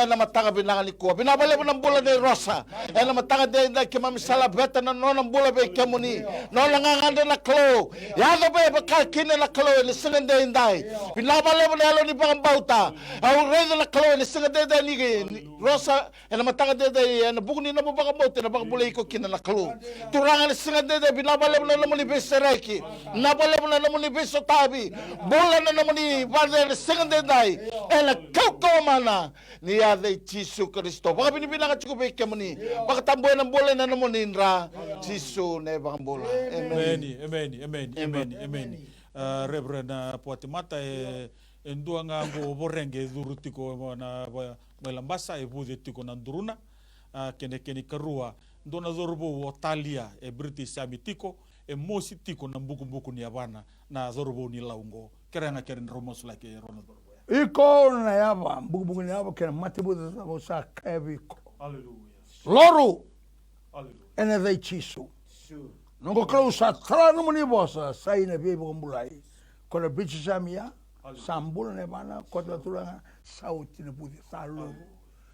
Ena mataka vinaka nikua. Vinaka vakalevu na bula nei Rosa. Ena mataka daidai keimami sa laveta na nona bula vei kemuni. Nona gagadre na Kalou. Yaco vei vaka kina na Kalou ena siga daidai. Vinaka vakalevu na yalo ni vakabauta. Au raica na Kalou ena siga daidai ni, ni Rosa. Ena mataka daidai, ena vuku ni nomu vakabauta, ena vakabulai iko kina na Kalou. Turaga ena siga daidai, vinaka vakalevu na nomuni veisereki. Vinaka vakalevu na nomuni veisotavi. Bula na nomuni vale ena siga daidai. Ena kaukauwa mana ni yaca i Jisu Karisito. Vakavinavinaka Vakavinavinaka tiko vei kemuni. Vakatabuya na bula ena nomuni dra. Jisu na iVakabula. Emeni. Emeni, emeni, emeni, emeni, emeni. Ah, Reverend, ah, Puatimata, e, e dua ga qo o Voreqe e curu tiko na va-, mai Labasa, e vuce tiko na duruna. Ah, kena, kena ikarua, dua na cauravou o Talia, e British Army tiko, e mosi tiko na bukubuku ni yavana, na cauravou ni Lau qo. Kerea ga, kerea ni rau masulaki e rua na cauravou ya. Iko na yava, bukubuku ni yava kei na mate vucecava, au sa kaya vei iko. Aleluya. Loru. Aleluya. Ena yaca i Jisu. Sure. Noqu Kalou, sa tara na nomuni vosa, sa i na veivakabulai. Ko na British Army ya, aleluya, sa bula na yavana, ko na turaga, sa oti na vuce, sa loru. Aleluya.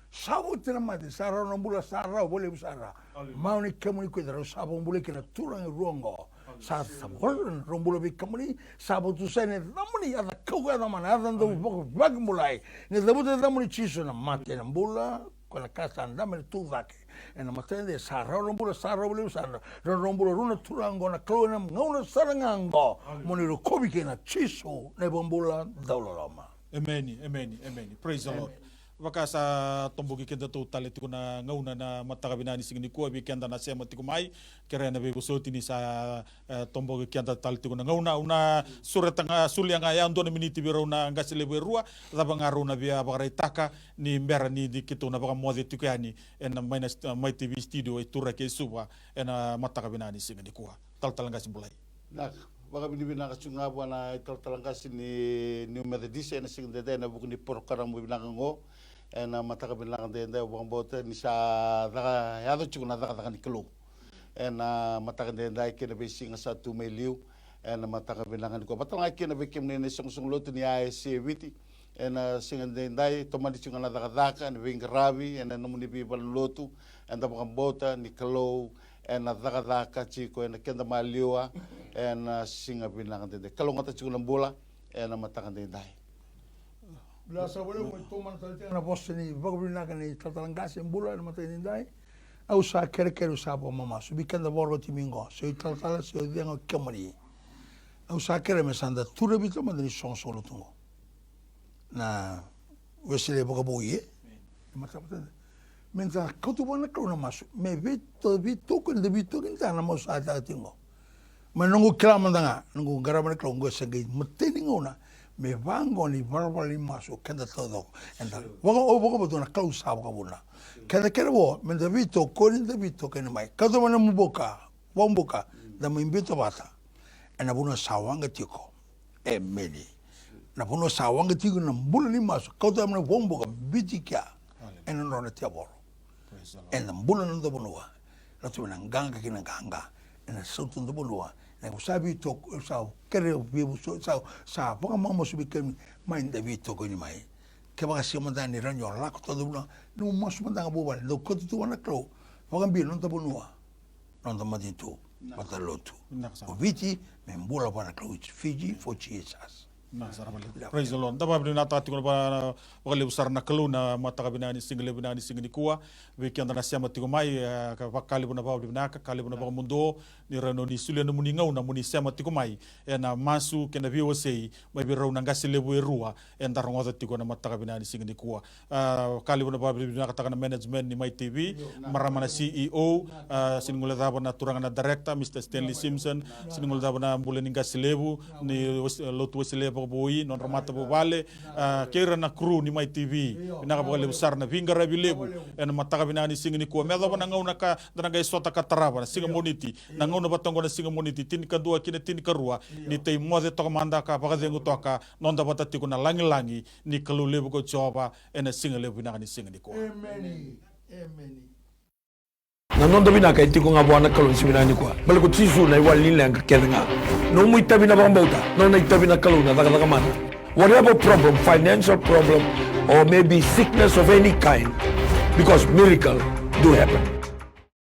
Sa oti na mate, sa rawa na bula, sa rawa vakalevu sara. Aleluya. Mauni kemuni ko ira, rau sa vakabulai kina na turaga e rua qo. Aleluya. Sa cavuta na rau bula vei kemuni, sa vakatusai na yacamuni, yaca kaukaua, yaca mana, yaca dau vaka-, vakabulai. Ni cavuta na yacamuni Jisu, na mate, na bula, ko na ka sa dabe, na tucake. Ena mataka edai, sa rawa na bula, sa rawa vakalevu sara. Rawa na bula rua na turaga qo, na Kalou, ena gauna sara ga qo. Aleluya. Mo ni rokovi kina, Jisu na iVakabula dauloloma. Emeni, emeni, emeni. Praise the Lord. Emeni. Vaka sa toboki kedatou tale tiko na gauna ena mataka vinaka ni siga nikua, vei keda na sema tiko mai, kerea na veivosoti ni sa, e, toboki keda tale tiko na gauna. Au na sureta ga, solia ga yadua na miniti vei rau na qase levu e rua, cava ga rau na via vakaraitaka, ni bera ni, ni keitou na vakamoce tiko yani ena mai na st-, Mai T V studio e Turaki e Suva ena mataka vinaka ni siga nikua. Talatala Qase Bulai. Vinaka, vakavinavinaka tiko ga vua na italatala qase ni New Methodist ena siga edaidai ena vuku ni porokaramu vinaka qo. Ena mataka vinaka edaidai, au vakabauta ni sa caka, yaco tiko na cakacaka ni Kalou ena mataka edaidai kei na veisiga sa tu mai liu. Ena mataka vinaka nikua, vata ga kina vei kemuni na isoqosoqo lotu ni A S C e Viti. Ena siga edaidai, tomani tiko ga na cakacaka ni veiqaravi ena nomuni veivalenilotu. Eda vakabauta ni Kalou ena cakacaka tiko ena keda maliwa ena siga vinaka edaidai. Kalougata tiko na bula ena mataka edaidai. Bula sa vale mai tomana tale tiko na vosa ni vakavinaka ni talatala qase bula ena mataka edaidai. Au sa kerekere, au sa vakamamasu vei keda vakarogo tiko mai qo, se o italatala, se o cei ga o kemuni. Au sa kerea me sa da turavi tale mada na isoqosoqo lotu qo. Na Wesele vakavoui, e? Matapatata. Me da kauta vua na Kalou na masu. Me veito-, veitokoni, da veitokoni, da na masu sa taka tiko qo. Mai noqu kila mada ga, noqu qarava na Kalou, qo se qai matai ni gauna me vaqo ni valavala ni masu, keda taucoko. Eda vaka, au vakabauta na Kalou sa vakavuna. Keda kere vo, me da veitokoni, da veitokoni mai. Kauta mai na mubuka, vakabuka, da mai biuta vata. Ena vanua sa waqa tiko. Emeni. Na vanua sa waqa tiko na bula ni masu, kauta mai na vakabuka, biuti kea. Aleluya. Ena nodra na tevoro. Praise the Lord. Ena bula na noda vanua. Ratu na qaqa kei na qaqa. Ena sautu na noda vanua. Na sa veitoko, sa kere veivuso, sa, sa vakamamasu vei kemuni, mai da veitokoni mai. Kevaka sega mada ni rawa ni o lako taucoko na, na masu mada ga vuvale, dau kauta tu vua na Kalou. Vakabibi na noda vanua. Noda matanitu, matalotu. Vinaka sara. O Viti, me bula vua na Kalou, it's Fiji for Jesus. Vinaka sara vakalevu. Praise the Lord. Da vakavinavinakataka tiko na va-, vakalevu sara na Kalou na mataka vinaka ni siga levu vinaka ni siga nikua. Vei keda na sema tiko mai, e, ka vakalevu na vakavinavinaka, ka levu na vakamuduo, ni rawa ni solia na nomuni gauna, mo ni sema tiko mai, ena masu kei na veiwasei, mai vei rau na qase levu e rua, eda rogoca tiko na mataka vinaka ni siga nikua. A, ka levu na vakavinavinakataka na management ni Mai T V, marama na C E O, a, sega ni guilecava na turaga na director, Mister Stanley Simpson, sega ni guilecava na bula ni qase levu, ni Wes-, lotu Wesele vakavoui, nodra matavuvale, a, kei ira na crew ni Mai T V, vinaka vakalevu sara na veiqaravi levu, ena mataka vinaka ni siga nikua. Me yacova na gauna ka, da na qai sota ka tarava, na siga Moniti, na gauna vata oqo na siga Moniti, tinikadua ki na tinikarua, ni tei moce toka mada ka vakacegu toka, noda vata tiko na lagilagi ni Kalou levu ko Jiova, ena siga levu vinaka ni siga nikua. Emeni. Emeni. Na noda vinaka e tiko ga vua na Kalou ni siga vinaka nikua. Baleta ko Jisu na iwali ni leqa kece ga. Nomu itavi na vakabauta, nona itavi na Kalou na cakacaka mana. Whatever problem, financial problem, or maybe sickness of any kind, because miracle do happen.